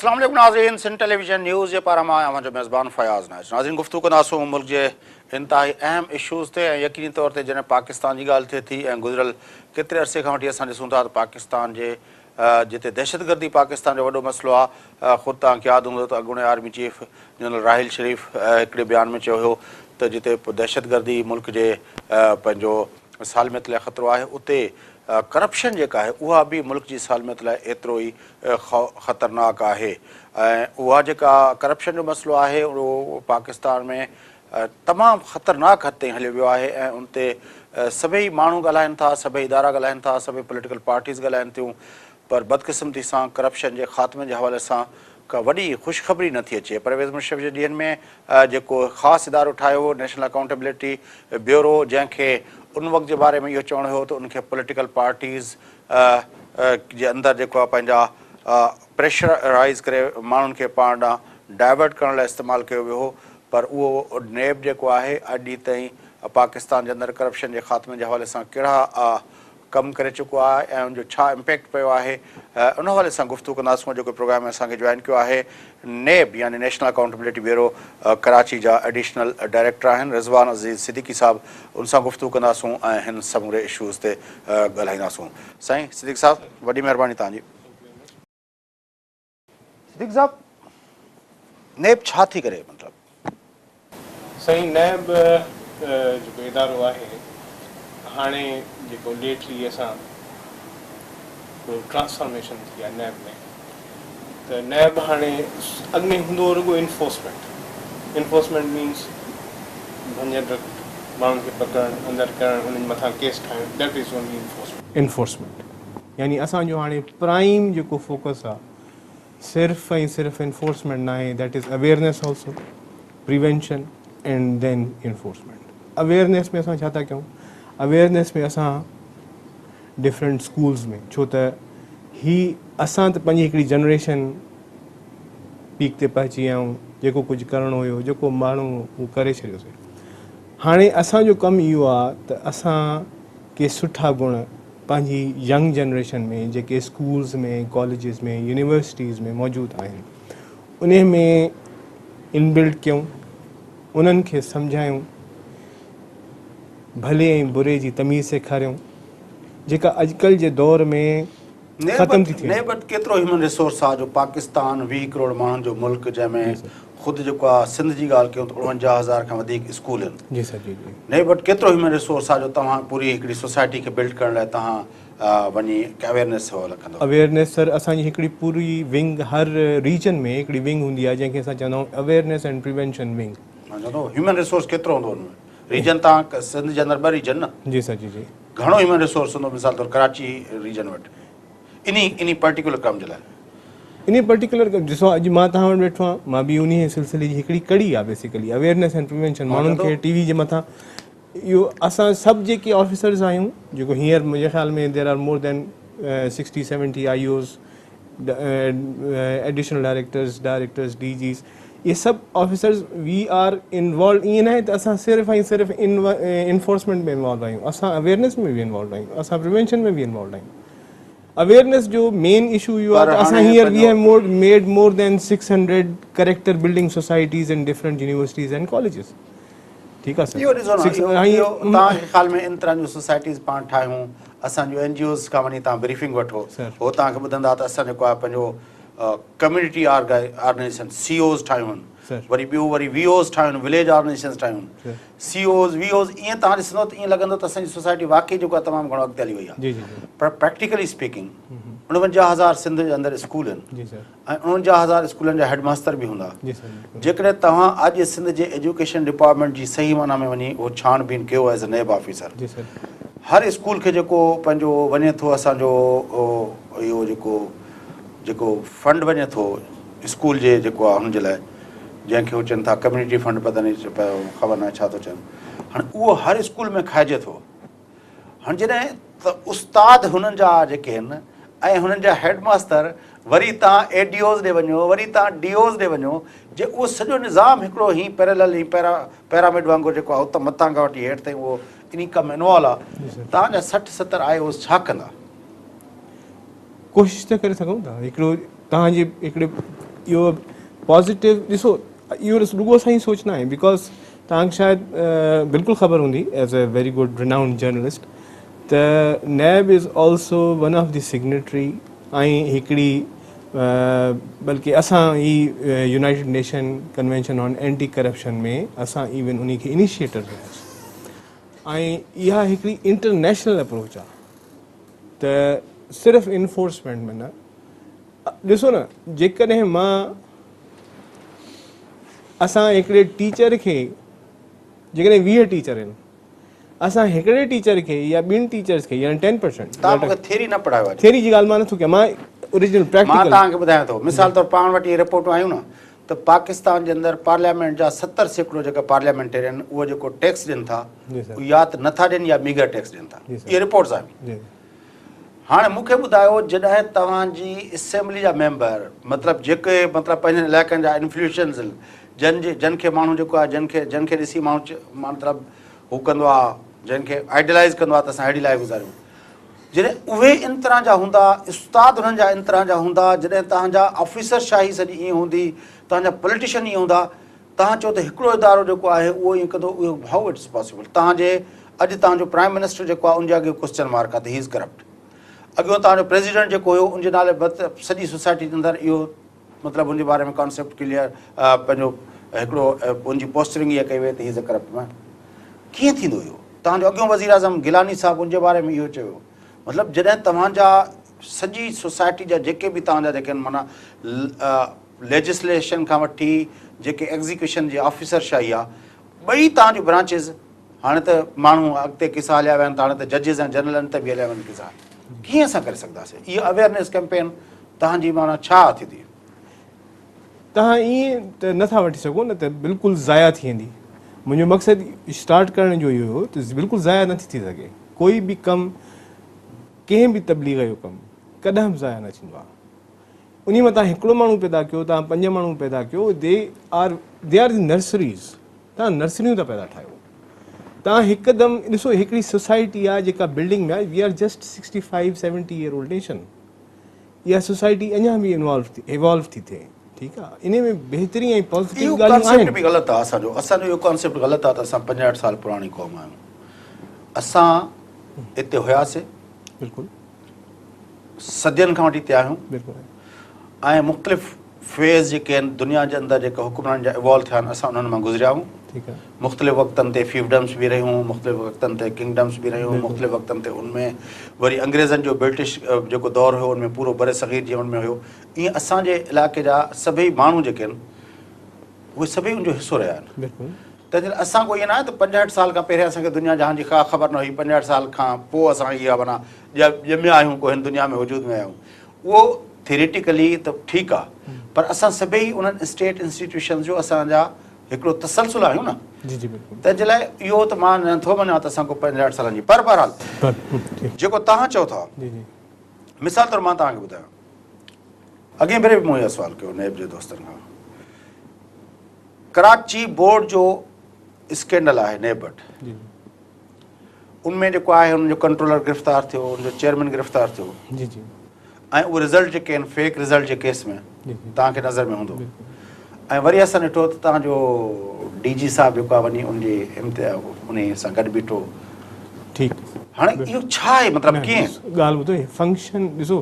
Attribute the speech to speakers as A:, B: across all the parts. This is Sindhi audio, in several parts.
A: اسلام عليڪم ناظرين سنڌ ٽيليويزن نيوز جي پاران مان اوهان جو ميزبان فياض نائچ ناظرين گفتگو ڪنداسون ملڪ جي انتهائي اهم اشوز تي ۽ يقيني طور تي جڏهن پاڪستان جي ڳالهه ٿئي ٿي ۽ گذريل ڪيتري عرصي کان وٺي اسان ڏسون ٿا ته پاڪستان جي جتي دهشتگردي پاڪستان جو وڏو مسئلو آهي خود توهان کي ياد هوندو ته اڳوڻي army chief general Raheel Sharif هڪڙي بيان ۾ چيو هيو ته جتي دهشتگردي ملڪ جي پنهنجو سالميت لاء خطرو آهي اتي ڪرپشن جيڪا آهي اها به ملڪ جي سالميت لاء ايترو ئي خطرناڪ آهي ۽ اها جيڪا ڪرپشن جو مسئلو آهي اهو پاڪستان ۾ تمام خطرناڪ حد تائين هليو ويو آهي ۽ ان تي سڀئي ماڻهو ڳالهائن ٿا سڀئي ادارا ڳالهائن ٿا سڀئي پوليٽيڪل پارٽيز ڳالهائن ٿيون پر بدقسمتي سان ڪرپشن جي خاتمي جي حوالي سان ڪا وڏي خوشخبري نه ٿي اچي. پرويز مشرف جي ڏينهن ۾ جيڪو خاص ادارو ٺاهيو ويو نيشنل اڪائونٽيبلٽي بيورو جنهن کي ان وقت جي باري ۾ اهو چوڻ هيو ته ان کي پوليٽيڪل پارٽيز جي اندر جيڪو آهي پنهنجا پريشرائيز ڪري ماڻهن کي پاڻ ڏانهن ڊائيورٽ ڪرڻ لاء استعمال ڪيو ويو هو پر اهو نيب جيڪو آهي اڄ ڏينهن تائين پاڪستان جي اندر ڪرپشن جي خاتمي جي حوالي سان ڪهڙا ڪم ڪري چڪو آهي ۽ ان جو ڇا امپيڪٽ پيو آهي ان حوالي سان گفتگو ڪنداسون جيڪو پروگرام ۾ اسان کي جوائن ڪيو آهي نيب يعني نيشنل اڪائونٽبلٽي بيورو ڪراچي جا ايڊيشنل ڊائريڪٽر آهن رضوان عزيز صديقي صاحب ان سان گفتگو ڪنداسون ۽ هن سموري اشوز تي ڳالهائينداسون سائين صديقي صاحب وڏي مهرباني توهان جي. صديق صاحب نيب ڇا ٿي ڪري مطلب.
B: سائين نيب جيڪو ادارو آهي هاڻي جيڪو ليٽلي اسان هڪڙو ٽرانسفارميشن ٿي آهي نيب ۾ ته نيب هاڻي اڳ ۾ هوندو هو رڳو انفورسمينٽ انفورسمينٽ مينس ڀڃ ڊڪ ماڻهن کي پڪڙڻ اندر ڪرڻ انهن جي مٿان ڪيس ٺاهڻ that is only enforcement. Enforcement يعني اسان جو هاڻي پرائم جيڪو فوڪس آ صرف ۽ صرف انفورسمينٽ ناهي that is awareness also prevention and then enforcement awareness ۾ اسان ڇا ٿا ڪيون اويرنيس ۾ اسان ڊفرنٽ اسڪولز ۾ ڇو ته هي اسان ته پنهنجي هڪڙي جنريشن پيڪ تي پهچي ويا آهيون جيڪو ڪجهه ڪرڻو هيو جيڪو ماڻهو هو ڪري ڇڏيوسي هاڻي اسان جو ڪم اهو آ ته اسان ڪي سٺا گڻ پنهنجي ينگ جنريشن ۾ جيڪي اسڪولز ۾ ڪاليجز ۾ يونيورسٽيز ۾ موجود آهن انهي ۾ ان بلڊ ڪيون انهن کي سمجهايون ڀلي ۽ بري جي تميز سيکاريون جيڪا اڄڪلهه جي دور ۾ ختم ٿي ٿي وڃي.
A: نيب وٽ ڪيترو هيومن ريسورس آ جو پاڪستان 20 ڪروڙ ماڻهن جو ملڪ جنهن ۾ خود جيڪو آ سنڌ جي ڳالهه ڪيون ته 49 هزار کان وڌيڪ اسڪول آهن.
B: جي سر جي جي.
A: نيب وٽ ڪيترو هيومن ريسورس آ جو توهان پوري هڪڙي سوسائٽي کي بلڊ ڪرڻ لاء توهان وڃي اويئرنيس ڪندو.
B: اويئرنيس سر اسان جي هڪڙي پوري ونگ هر ريجن ۾ هڪڙي ونگ هوندي آ جنهن کي اسان چوندا آهيون اويئرنيس اينڊ پريوينشن ونگ.
A: مان چوان ٿو هيومن ريسورس ڪيترو هوندو ان ۾ ريجن توهان سنڌ جي اندر ٻه ريجن نه.
B: جي سر جي جي.
A: گهڻو هيومن ريسورس هوندو مثال طور ڪراچي ريجن وٽ انهي انهي پرٽيڪولر ڪم جي لاء.
B: انهي پرٽيڪولر ڪم ڏسو اڄ مان توهان وٽ ويٺو آهيان مان به انهي سلسلي جي هڪڙي ڪڙي آهي بيسيڪلي اويئرنيس اينڊ پريوينشن ماڻهن کي ٽي وي جي مٿان اهو اسان سڀ جيڪي آفيسرز آهيون جيڪو هينئر منهنجي خيال ۾ there are more than sixty seventy I Os additional directors directors D Gs اهي سڀ آفيسرز وي آر انوالوڊ ائين ناهي ته اسان صرف ۽ صرف انفورسمينٽ ۾ انوالوڊ آهيون اسان اويئرنيس ۾ به انوالوڊ آهيون اسان پريوينشن ۾ به انوالوڊ آهيون اويئرنيس جو مين اشو اهو آهي ته اسان هينئر we have more made more than 600 character building societies in different universities and colleges ٺيڪ آهي سر
A: اهو ڏسو نه اهو توهان جي خيال ۾ ان طرح جون سوسائٽيز پاڻ ٺاهيون اسان جون اين جي اوز کان وڃي توهان بريفنگ وٺو هو توهان کي ٻڌندا ته اسان جيڪو آهي پنهنجو ڪميونٽي آرگنائيزيشن سي اوز ٺاهيون آهن وري ٻيو وري وي اوز ٺاهيون آهن وليج آرگنائيزيشنز ٺاهيون آهن سي اوز وي اوز ائين توهان ڏسندو ته ائين لڳندو ته اسان جي سوسائٽي واقعي جيڪو آهي تمام گهڻو اڳتي هلي وئي آهي پر پريڪٽيڪلي اسپيڪنگ 49 هزار سنڌ جي اندر اسڪول آهن ۽ 49 هزار اسڪولن جا هيڊ ماستر به هوندا جيڪڏهن توهان اڄ سنڌ جي ايجوڪيشن ڊپارٽمينٽ جي صحيح معنيٰ ۾ وڃي اهو ڇاڻ بين ڪيو ايز اي نيب آفيسر هر اسڪول کي جيڪو پنهنجو وڃي ٿو اسان جو اهو جيڪو جيڪو فنڊ وڃي ٿو اسڪول جي جيڪو آ هن جي لاء جنهن کي هو چون ٿا ڪميونٽي فنڊ پتو نهي خبر ناهي ڇا ٿو چون هاڻي اهو هر اسڪول ۾ کائجي ٿو هاڻي جڏهن ته استاد هنن جا جيڪي آهن ۽ هنن جا هيڊ ماستر وري تان اي ڊي اوز ڏي وڃو وري تان ڊي اوز ڏي وڃو جي اهو سڄو نظام هڪڙو هي پيرلل هي پيرا پيراميڊ وانگر جيڪو آ اتان مٿان کان وٺي هيٺ تائين اهو انهي ڪم انوالو آ تان جا 60 70 آء اوز ڇا ڪندا؟
B: ڪوشش ته ڪري سگهون ٿا. هڪڙو توهان جي هڪڙي اهو پازيٽو ڏسو اهو رڳو اسان جي سوچ ناهي because توهان کي شايد بلڪل خبر هوندي as a very good renowned journalist ته NAB is also one of the signatory ۽ هڪڙي بلڪه اسان هي United Nation convention on anti corruption ۾ اسان ايون انهي کي انيشيٽر هياسين ۽ اها هڪڙي انٽرنيشنل اپروچ آهي ته صرف انفورسمينٽ ۾ نه ڏسو نه جيڪڏهن مان اسان هڪڙي ٽيچر کي جيڪڏهن 20 ٽيچر آهن اسان هڪڙي ٽيچر کي يا ٻن ٽيچرز کي يعني 10%.
A: توهان مون کي ٿيري نه پڙهايو اڄ.
B: ٿيري جي ڳالهه مان نٿو ڪيان مان اوريجنل پريڪٽيڪل.
A: مان توهان کي ٻڌايان ٿو مثال طور پاڻ وٽ اهي رپورٽون آيون نه ته پاڪستان جي اندر پارليامينٽ جا 70% جيڪا پارليامينٽيرين اهي جيڪو ٽيڪس ڏين ٿا اهي يا ته نٿا ڏين يا ميگر ٽيڪس ڏين ٿا اهي رپورٽس آيون. هاڻي مون کي ٻڌايو جڏهن توهان جي اسيمبلي جا ميمبر مطلب جيڪي مطلب پنهنجن علائقن جا انفلوئنشنز جن جي جن کي ماڻهو جيڪو آهي جن کي جن کي ڏسي ماڻهو مطلب هو ڪندو آهي جن کي آئيڊلائز ڪندو آهي ته اسان اهڙي لائف گذاريون جڏهن اهي ان طرح جا هوندا استاد انهن جا ان طرح جا هوندا جڏهن توهان جا آفيسر شاهي سڄي ائين هوندي توهان جا پوليٽيشن ائين هوندا توهان چئو ته هڪڙو ادارو جيڪو آهي اهو ائين ڪندو اهو how it's possible توهان جي اڄ توهان جو پرائم منسٽر جيڪو آهي ان جي اڳيان ڪوسچن مارڪ آهي ته هي از ڪرپٽ اڳيون توهان جو پريزيڊنٽ جيڪو هيو ان جي نالي مطلب سڄي سوسائٽي جي اندر اهو مطلب ان جي باري ۾ ڪانسيپٽ ڪليئر پنهنجو هڪڙو ان جي پوسچرنگ اها ڪئي وئي ته هي از اي ڪرپٽ مين ڪيئن ٿيندو اهو توهان جو اڳيون وزير اعظم گيلاني صاحب ان جي باري ۾ اهو چيو مطلب جڏهن توهان جا سڄي سوسائٽي جا جيڪي به توهان جا جيڪي معنيٰ ليجسليشن کان وٺي جيڪي ايگزيڪيوشن جي آفيسر شاهي آ ٻئي توهان جون برانچز هاڻي ته ماڻهو اڳتي قصا هليا ويا آهن ته هاڻي ته ججز ۽ جنرلن تي به هليا ويا آهن قصا ڪيئن اسان ڪري سگهنداسين اها اويئرنيس ڪيمپين توهان جي معنيٰ ڇا ٿيندي؟
B: توهان ائين ته نه ٿا وٺي سگهو نه ته بلڪل ضايع ٿي ويندي منهنجو مقصد اسٽارٽ ڪرڻ جو اهو هو ته بلڪل ضايع نه ٿي ٿي سگهي ڪوئي به ڪم ڪنهن به تبليغ جو ڪم ڪڏهن به ضايع نه ٿيندو آهي انهي مان توهان هڪڙو ماڻهو پيدا ڪيو، توهان پنج ماڻهو پيدا ڪيو، they are they are the nurseries, توهان نرسريون ٿا پيدا ٺاهيو. توهان هڪدم ڏسو هڪڙي سوسائٽي آهي جيڪا بلڊنگ ۾ آهي، we are just 65 70 year old nation, اها سوسائٽي اڃا به انوالو ٿي ايوالو ٿي ٿئي، ٺيڪ آهي، انهي ۾ بهتري ۽ پازيٽو
A: اهو
B: ڳالهيون
A: ڪانسيپٽ
B: آهن.
A: به غلط آهي اسان جو، اسان جو اهو ڪانسيپٽ غلط آهي ته اسان 65 سال پراڻي قوم آهيون، اسان اتي هياسي،
B: بلڪل.
A: صدين کان وٺي هتي آهيون ۽ مختلف فيز جيڪي آهن دنيا جي اندر جيڪي حڪمرانن جا ايوالو ٿيا آهن اسان انهن مان گذريا آهيون مختلف وقتن تي فيوڊمس به رهيون مختلف وقتن تي ڪنگڊمس به رهيون مختلف وقتن تي ان ۾ وري انگريزن جو برٽش جيڪو دور هيو ان ۾ پورو بر صغير جي ان ۾ هيو ائين اسان جي علائقي جا سڀئي ماڻهو جيڪي آهن اهي سڀئي ان جو حصو رهيا آهن تنهن جي لاء اسان ڪو ائين ناهي ته 65 سال کان پهريان اسان کي دنيا جهان جي ڪا خبر نه هئي، 65 سال کان پوء اسان اها معنيٰ ڄميا آهيون ڪو هن دنيا ۾ وجود ۾ آيا آهيون. اهو ٿيريٽيڪلي ته ٺيڪ آهي پر اسان سڀئي انهن اسٽيٽ انسٽيٽيوشنز جو اسان جا هڪڙو تسلسل آهيون نه.
B: جي جي بلڪل.
A: تنهن جي لاء اهو ته مان نه ٿو مڃان ته اسان ڪو 65 سالن جي پر بهرحال جيڪو توهان چئو ٿا
B: جي جي
A: مثال طور مان توهان کي ٻڌايان اڳئين ڀيري به مون اهو سوال ڪيو نيب جي دوستن کان ڪراچي بورڊ جو اسڪينڊل آهي نيب وٽ ان ۾ جيڪو آهي ان جو ڪنٽرولر گرفتار ٿيو ان جو چيئرمين گرفتار ٿيو
B: جي جي
A: ۽ اهي رزلٽ جيڪي آهن فيڪ رزلٽ جي ڪيس ۾ توهان کي نظر ۾ هوندو ۽ وري اسان ڏٺو ته توهان جو ڊي جي صاحب جيڪو آهي وڃي ان جي ان سان گڏ بيٺو
B: ٺيڪ
A: هاڻي اهو ڇا آهي مطلب ڪيئن
B: ڳالهه ٻڌو فنڪشن ڏسو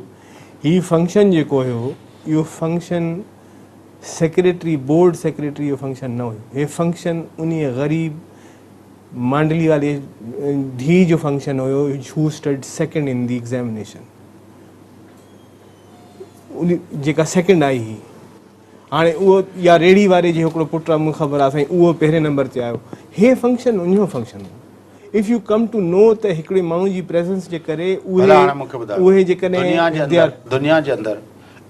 B: هي فنڪشن جيڪو هيو اهو فنڪشن سيڪريٽري بورڊ سيڪريٽري جو فنڪشن نه هيو هي فنڪشن انهي غريب مانڊلي واري ڌيء جو function have who stood second in the examination جيڪا سيڪنڊ آئي هئي هاڻي اهو يا ريڙهي واري جي هڪڙو پٽ آهي مونکي خبر آهي سائين اهو پهرين نمبر تي آيو هي فنڪشن ان جو فنڪشن هو if you come to know ته هڪڙي ماڻهو جي پريزنس جي ڪري
A: اهي
B: اهي جيڪڏهن
A: دنيا جي اندر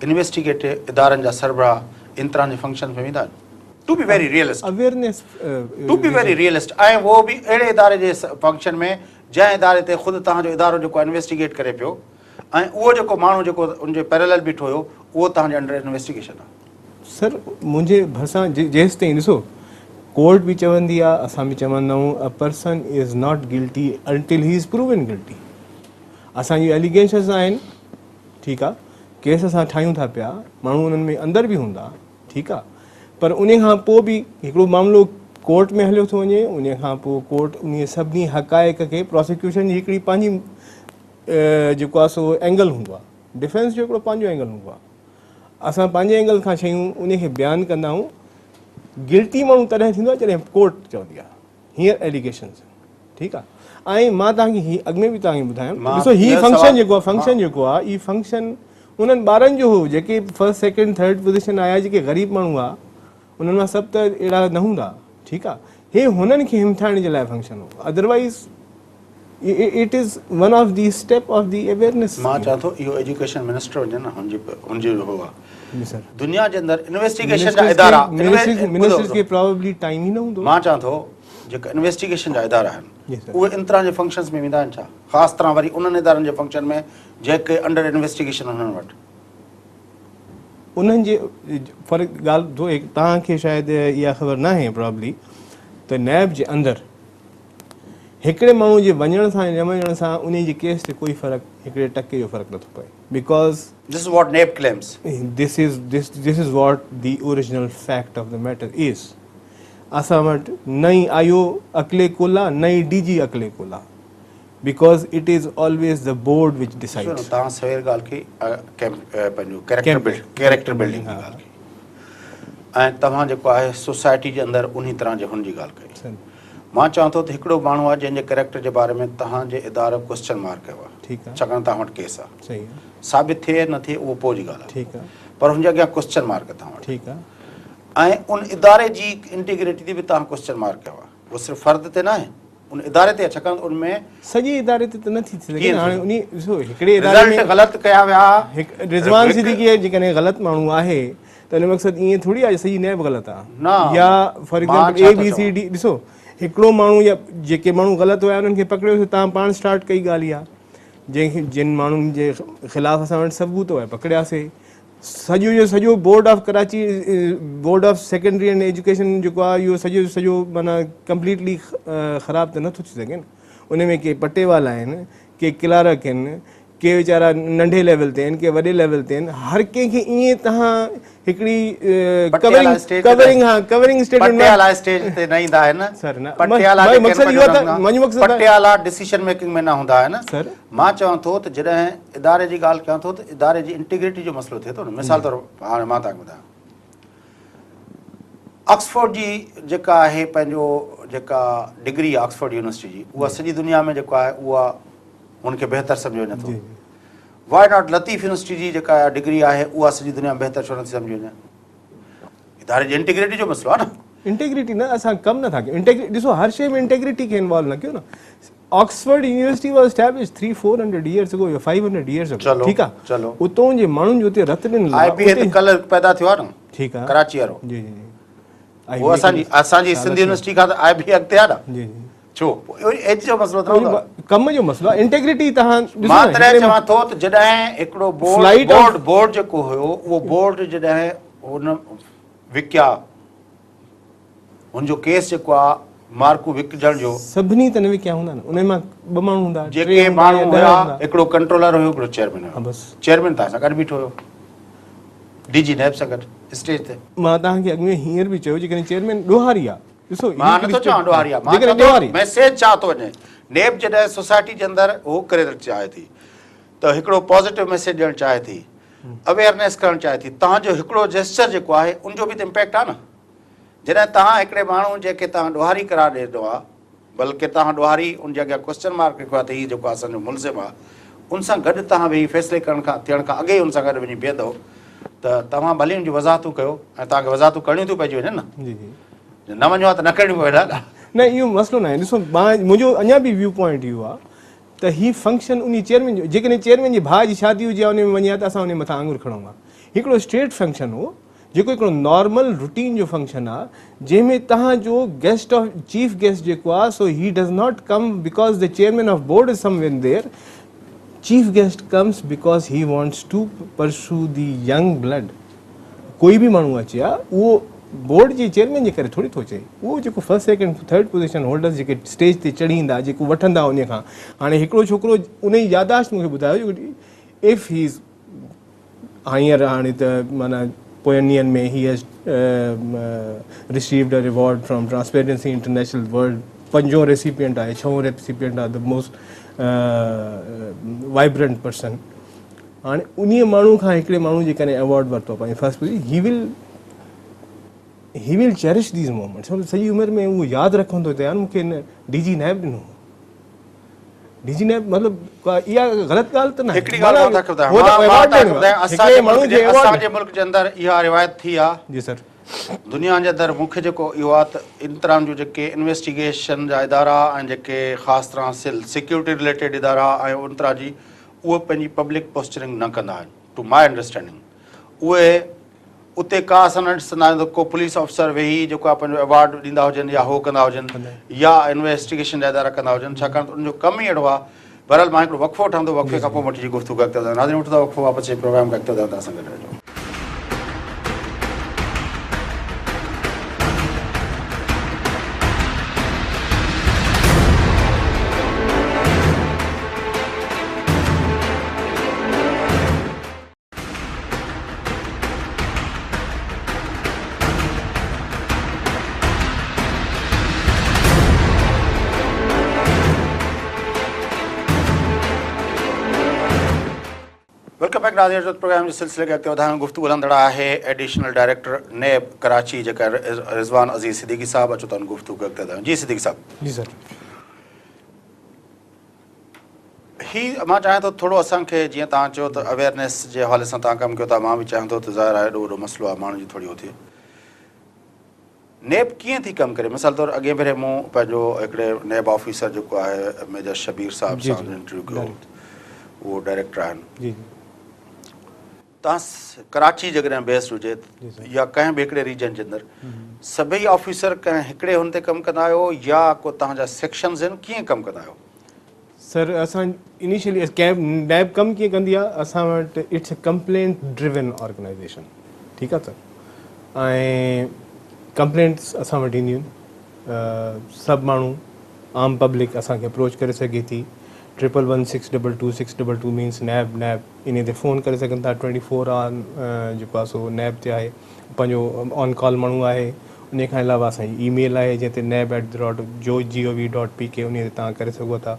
A: انويسٽيگيٽو ادارن جا سربراهه ان طرح جي فنڪشنز ۾ ويندا آهن to be very realist
B: awareness
A: to be very realist ۽ اهو به اهڙي اداري جي فنڪشن ۾ جنهن اداري تي خود توهان جو ادارو جيڪو انويسٽيگيٽ ڪري پيو ۽ اهو جيڪو ماڻهو جيڪو ان جي پيرلل بيٺو هيو اهو توهان جي انڊر انويسٽيگيشن آهي.
B: سر منهنجي ڀرسان جيستائين ڏسو ڪورٽ به چوندي آ اسان به چوندا آهيون a person is not guilty until he is proven guilty اسان جون اليگيشنز آهن ٺيڪ آ ڪيس اسان ٺاهيون ٿا پيا ماڻهو انهن ۾ اندر به هوندا. ٺيڪ آ پر انهي کان پوء به هڪڙو معاملو ڪورٽ ۾ هليو ٿو وڃي انهي کان پوء ڪورٽ انهي سڀني حقائق کي پراسيڪيوشن جي هڪڙي پنهنجي جيڪو آ سو اينگل هوندو آ ڊفينس جو هڪڙو پنهنجو اينگل هوندو آ اسان پنهنجي اينگل کان شيون انهي کي بيان ڪندا آهيون گلٽي ماڻهو تڏهن ٿيندو آ جڏهن ڪورٽ چوندي آ هينئر ايليگيشنز ٺيڪ آ ۽ مان توهان کي هي اڳ ۾ به توهان کي ٻڌايم ڏسو هي فنڪشن جيڪو آ فنڪشن جيڪو آ هي فنڪشن انهن ٻارن جو هو جيڪي فرسٽ سيڪنڊ ٿرڊ پوزيشن آيا جيڪي غريب ماڻهو هئا انهن مان سڀ ته اهڙا نه هوندا ٺيڪ آ هي هنن کي همٿائڻ جي لاء فنڪشن هو otherwise it is one of the step of the awareness.
A: مان چوان ٿو اهو ايجوڪيشن منسٽر هجي نه هن جي هن جي هو آ جي سر دنيا جي اندر انويسٽيگيشن جا ادارا
B: منسٽرز کي پرابيبلي ٽائيم ئي نه هوندو.
A: مان چوان ٿو جيڪا انويسٽيگيشن جا ادارا آهن اهي ان طرح جي فنڪشنز ۾ ويندا آهن ڇا خاص طرح وري انهن ادارن جي فنڪشن ۾ جيڪي انڊر انويسٽيگيشن انهن وٽ
B: انهن جي فرق ڳالهه ٻڌو توهان کي شايد اها خبر ناهي پرابلي ته نيب جي اندر هڪڙي ماڻهو جي وڃڻ سان يا نه وڃڻ سان انهي جي ڪيس تي ڪوئي فرق هڪڙي ٽڪي جو فرق نٿو پئي because
A: This is what NAB claims.
B: This is this this is what the original fact of the matter is. اسان وٽ نه ئي آئي او اڪلي ڪولا نه ئي ڊي جي اڪلي Cola because it is always the board which
A: ڏسو نه
B: ڊسائيڊز.
A: توهان سوير ڳالهه ڪئي پنهنجو ڪيريڪٽر بلڊ ڪيريڪٽر بلڊنگ جي ڳالهه ڪئي ۽ توهان جيڪو آهي سوسائٽي جي اندر انهي طرح جي هن جي ڳالهه ڪئي. مان چوان ٿو ته هڪڙو ماڻهو آهي جنهن جي ڪريڪٽر جي باري ۾ توهان جي اداري ڪوئسچن مارڪ ڪيو آهي ڇاڪاڻ توهان وٽ ڪيس آهي ثابت ٿئي نه ٿئي اهو پوء جي ڳالهه آهي پر هن جي اڳيان ڪوئسچن مارڪ آهي توهان وٽ ۽ ان اداري جي انٽيگريٽي تي به توهان ڪوئسچن مارڪ ڪيو آهي اهو صرف فرد تي ناهي ان اداري تي آهي ڇاڪاڻ ته ان ۾
B: سڄي اداري تي ته نه ٿي سگهي نه هاڻي انهي ڏسو هڪڙي اداري ۾
A: رزلٽ غلط ڪيا ويا
B: رضوان صديقي جيڪڏهن غلط ماڻهو آهي ته ان جو مقصد ائين ٿوري آهي سڄي نيب غلط آهي يا for example A B C D ڏسو هڪڙو ماڻهو يا جيڪي ماڻهو غلط هيا انهن کي پڪڙيوسي تان پاڻ اسٽارٽ ڪئي ڳالهه اها جنهن کي جن ماڻهن جي خلاف اسان وٽ ثبوت هيا پڪڙياسي سڄو جو سڄو board of Karachi board of secondary and education جيڪو آهي اهو سڄو جو سڄو معنيٰ ڪمپليٽلي خراب ته نٿو ٿي سگهي نه ان ۾ ڪي پٽيوالا آهن ڪي ڪلارڪ آهن ڪي ويچارا ننڍي ليول تي آهن ڪي وڏي ليول تي آهن هر ڪنهن کي ائين تهان هڪڙي ڪورنگ ڪورنگ ها ڪورنگ اسٽيٽمينٽ
A: پٽيالا اسٽيج تي نه ايندا آهن
B: سر نه
A: پٽيالا جيڪي
B: مقصد اهو ته منهنجو مقصد
A: پٽيالا ڊسيشن ميڪنگ ۾ نه هوندا آهن
B: سر
A: مان چوان ٿو ته جڏهن اداري جي ڳالهه ڪيان ٿو ته اداري جي انٽيگريٽي جو مسئلو ٿئي ٿو نه مثال طور هاڻي مان توهان کي ٻڌايان آڪسفورڊ جي جيڪا آهي پنهنجو جيڪا ڊگري آهي آڪسفورڊ يونيورسٽي جي اها سڄي دنيا ۾ جيڪو آهي اها هن کي بهتر سمجهيو وڃي ٿو. واء not Latif university جي جيڪا ڊگري آهي اها سڄي دنيا ۾ بهتر ڇو نٿي سمجهي وڃي؟ اداري جي انٽيگريٽي جو مسئلو آهي نه.
B: انٽيگريٽي نه اسان ڪم نٿا ڪيون انٽيگريٽي ڏسو هر شيء ۾ انٽيگريٽي کي انوالو نه ڪيو نه Oxford university was establish 3 400 years اگو يا 500 ييئرز اگو ٺيڪ آ
A: چلو
B: اتون جي ماڻهن جو اتي رت ڏنل
A: آء بي اي ته ڪلهه پيدا ٿيو آ نه
B: ٺيڪ آ
A: ڪراچي وارو
B: جي جي جي
A: هو اسان جي اسان جي سنڌ يونيورسٽي کان ته آء بي اڳتي آ نه
B: جي جي
A: ڇو اهو ايج جو مسئلو ته نه هوندو
B: ڪم جو مسئلو آهي انٽيگريٽي تهان
A: ڏسو مان تڏهن چوان ٿو ته جڏهن هڪڙو بورڊ بورڊ بورڊ جيڪو هيو اهو بورڊ جڏهن هن وڪيا هن جو ڪيس جيڪو آ مارڪون وڪجڻ جو
B: سڀني ته نه وڪيا هوندا نه انهن مان ٻه ماڻهو هوندا
A: جيڪي ماڻهو هيا هڪڙو ڪنٽرولر هيو هڪڙو چيئرمين هيو
B: بس
A: چيئرمين تهان سان گڏ بيٺو هيو ڊي جي نيب سان گڏ اسٽيج تي
B: مان تهان کي اڳ ۾ هينئر به چيو جيڪڏهن چيئرمين ڏوهاري آ ڏسو
A: مان نٿو چوان ڏوهاري آ مان چوان ٿو ميسيج ڇا ٿو وڃي نيب جڏهن سوسائٽي جي اندر هو ڪري چاهي ٿي ته هڪڙو پازيٽو ميسيج ڏيڻ چاهي ٿي اويئرنيس ڪرڻ چاهي ٿي تهان جو هڪڙو جيسچر جيڪو آهي ان جو به ته امپيڪٽ آ نه جڏهن تهان هڪڙي ماڻهو جنهن کي تهان ڏوهاري قرار ڏئي ڏنو آ بلڪه تهان ڏوهاري ان جي اڳيان ڪوئسچن مارڪ رکيو آ ته هي جيڪو اسان جو ملزم آ ان سان گڏ تهان ويهي فيصلي ڪرڻ کان ٿيڻ کان اڳي ئي ان سان گڏ وڃي بيهندؤ ته توهان ڀلي ان جون وضاحتون ڪيو ۽ توهان کي وضاحتون ڪرڻيون ٿيون پئجي وڃن نه
B: جي جي
A: جي نه وڃو ها ته نه ڪرڻيون پون ها
B: نه. نه اهو مسئلو ناهي ڏسو مان منهنجو اڃا به ويو پوائنٽ اهو آ ته هي فنڪشن انهي چيئرمين جو جيڪڏهن چيئرمين جي ڀاء جي شادي هجي ها انهي ۾ وڃي ها ته اسان انهي مٿان آڱر کڻون ها هڪڙو اسٽيٽ فنڪشن هو جيڪو هڪڙو نارمل روٽين جو فنڪشن آ جنهن ۾ توهان جو گيسٽ آف چيف گيسٽ جيڪو آ so he does not come because the chairman of board is somewhere there chief guest comes because he wants to pursue the young blood ڪوئي به ماڻهو اچي ها اهو بورڊ جي چيئرمين جي ڪري ٿوري ٿو اچي اهو جيڪو first second third position holders جيڪي اسٽيج تي چڙهي ايندا جيڪو وٺندا انهي کان هاڻي هڪڙو ڇوڪرو انهي ياداشت مون کي ٻڌايو if he از هينئر هاڻي ته معنيٰ پوين ڏينهن ۾ he has received a reward from Transparency International World پنجون ريسيپينٽ آهي ڇهون ريسيپينٽ آهي the most vibrant person هاڻي انهي ماڻهو کان هڪڙي ماڻهو جيڪڏهن ايوارڊ ورتو پنهنجي first position he will he will cherish these moments سڄي عمر ۾ اهو ياد رکندو ته يار مون کي هن ڊي جي نيب ڏنو هو ڊي جي نيب مطلب اها غلط ڳالهه ته ناهي.
A: هڪڙي ڳالهه مان توهان کي ٻڌايان مان توهان کي ٻڌايان اسان جي ملڪ جي اندر اها روايت ٿي آهي
B: جي سر
A: دنيا جي اندر مون کي جيڪو اهو آهي ته ان طرح جون جيڪي انويسٽيگيشن جا ادارا ۽ جيڪي خاص طرح سل سيڪيورٽي رليٽيڊ ادارا ۽ ان طرح جي اهي پنهنجي پبلڪ پوسچرنگ نه ڪندا آهن ٽو my understanding اهي اتي ڪا اسان نه ڏسندا آهيون ته ڪو پوليس آفيسر ويهي جيڪو آهي پنهنجو ايوارڊ ڏيندا هجن يا هو ڪندا هجن يا انويسٽيگيشن جا ادارا ڪندا هجن ڇاڪاڻ ته ان جو ڪم ئي اهڙو آهي. بهرحال مان هڪڙو وقفو وٺان ٿو وقفي کان پوء موٽي جي گفتگو اڳتي وڌايون. ناظرين وٺون ٿا وقفو واپس اچي پروگرام کي اڳتي وڌايون ٿا اسان گڏ رهجو. Welcome back ناظرين اچو ته پروگرام جي سلسلي کي اڳتي وڌايون گفتگو هلندڙ آهي ايڊيشنل ڊائريڪٽر نيب ڪراچي جيڪا رضوان عزيز صديقي صاحب اچو ته ان گفتگو کي اڳتي وڌايون جي صديقي صاحب.
B: جي سر.
A: هي مان چاهيان ٿو ٿورو اسان کي جيئن توهان چيو ته اويئرنيس جي حوالي سان توهان ڪم ڪيو ٿا مان به چاهيان ٿو ته ظاهر آهي ايڏو وڏو مسئلو آهي ماڻهن جي ٿوري هو ٿئي نيب ڪيئن ٿي ڪم ڪري مثال طور اڳئين ڀيري مون پنهنجو هڪڙي نيب آفيسر جيڪو آهي ميجر شبير صاحب سان انٽرويو ڪيو اهو ڊائريڪٽر آهن
B: جي جي
A: توهان ڪراچي جيڪڏهن بيسڊ هجي يا ڪنهن به هڪڙي ريجن جي اندر سڀئي آفيسر ڪنهن هڪڙي هن تي ڪم ڪندا آهيو يا ڪو توهان جا سيڪشنز آهن ڪيئن ڪم ڪندا آهيو؟
B: سر اسان انيشلي نيب ڪم ڪيئن ڪندي آهي اسان وٽ it's a complaint driven organisation ٺيڪ آهي سر ۽ ڪمپلينٽس اسان وٽ اينديون آهن سڀ ماڻهو عام پبلڪ اسان کي اپروچ ڪري سگهي ٿي triple one six double two six double two means NAB NAB انهي تي فون ڪري سگهن ٿا ٽوئنٽي فور آور جيڪو آهي سو نيب تي آهي پنهنجو آن ڪال ماڻهو آهي انهي کان علاوه اسان جي اي ميل آهي جنهن تي نيب ايٽ the rate جو جي او وي ڊاٽ پي ڪي انهي تي توهان ڪري سگهو ٿا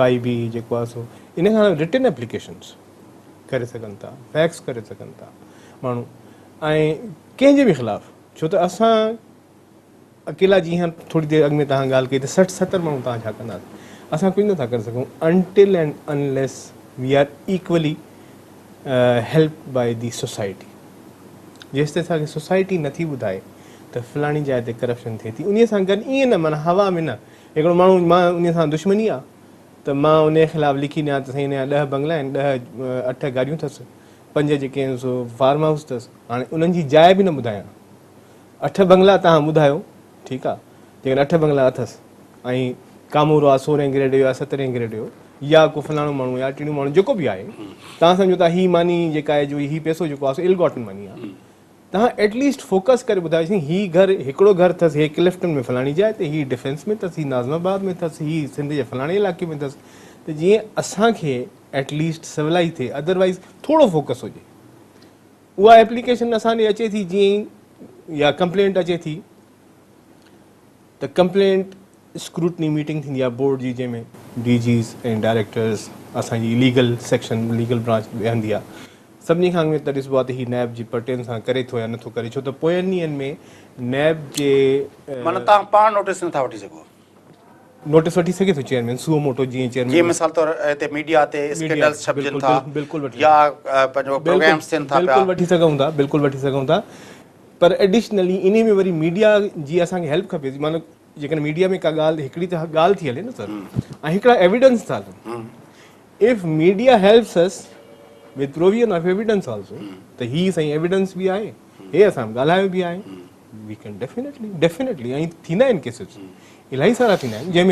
B: ڪائي به جيڪو آهي سو انهي کان علاوه رٽن ايپليڪيشنس ڪري سگهن ٿا فيڪس ڪري سگهن ٿا ماڻهو ۽ ڪنهن جي به خلاف ڇو ته اسان اڪيلا جيئن ٿوري دير اڳ ۾ توهان ڳالهه ڪئي ته سٺ ستر ماڻهو توهان ڇا ڪندا اسان ڪجهه نٿا ڪري سگهون until and unless we are equally help by the society جيستائين اسان کي سوسائٽي نٿي ٻڌائي ته فلاڻي جاء تي ڪرپشن ٿئي ٿي انهي سان گڏ ائين نه معنيٰ هوا ۾ نه هڪڙو ماڻهو مان انهي سان دشمني آ ته مان انهي خلاف لکي ڏيان ته سائين هن جا ڏهه بنگلا آهن ڏهه اٺ گاڏيون اٿس پنج جيڪي آهن سو فارم هائوس اٿس هاڻي انهن جي جاء به نه ٻڌايان اٺ بنگلا توهان ٻڌايو ٺيڪ آ جيڪڏهن اٺ بنگلا اٿس ۽ ڪامورو آ سورهين گريڊ جو يا سترهين گريڊ جو يا ڪو فلاڻو ماڻهو يا ٽيڻو ماڻهو جيڪو به آهي توهان سمجهو ٿا هي ماني جيڪا آهي جو هي پئسو جيڪو آ سو ال گاٽن مني آ توهان ايٽ ليسٽ فوڪس ڪري ٻڌايو سائين هي گهر هڪڙو گهر اٿس هي ڪلفٽن ۾ فلاڻي جاء تي هي ڊفينس ۾ اٿس هي ناظم آباد ۾ اٿس هي سنڌ جي فلاڻي علائقي ۾ اٿس ته جيئن اسان کي ايٽ ليسٽ سولائي ٿئي ادروائز ٿورو فوڪس هجي اها ايپليڪيشن اسان ڏي اچي ٿي جيئن ئي يا ڪمپلينٽ اچي ٿي ته ڪمپلينٽ اسڪروٽني ميٽنگ ٿيندي آهي بورڊ جي جنهن ۾ ڊي جيز ۽ ڊائريڪٽرز اسان جي ليگل سيڪشن ليگل برانچ ويهندي آهي سڀني کان اڳ ۾ ته ڏسبو آهي ته هي نيب جي پرٽين سان ڪري ٿو يا نٿو ڪري ڇو ته پوين ڏينهن ۾ نيب جي
A: معنيٰ توهان پاڻ نوٽيس نٿا وٺي سگهو.
B: نوٽيس وٺي سگهي ٿو چيئرمين سو موٽو جيئن چيئرمين.
A: جيئن مثال طور هتي ميڊيا تي اسڪينڊلز ڇپجن ٿا يا پنهنجو پروگرامز ٿين ٿا پيا.
B: بلڪل وٺي سگهون ٿا بلڪل وٺي سگهون ٿا پر ايڊيشنلي انهي ۾ وري ميڊيا جي اسان کي هيلپ کپي ٿي معنيٰ جيڪڏهن ميڊيا ۾ ڪا ڳالهه هڪڙي ته ڳالهه ٿي هلي نه سر ۽ هڪڙا ايويڊنس ٿا هلن if media helps us with provision of evidence also ته هي سائين ايويڊنس به آهي هي اسان ڳالهايو به آهي وي ڪين ڊيفينيٽلي ڊيفينيٽلي ۽ ٿيندا آهن ڪيسز الاهي سارا ٿيندا آهن جنهن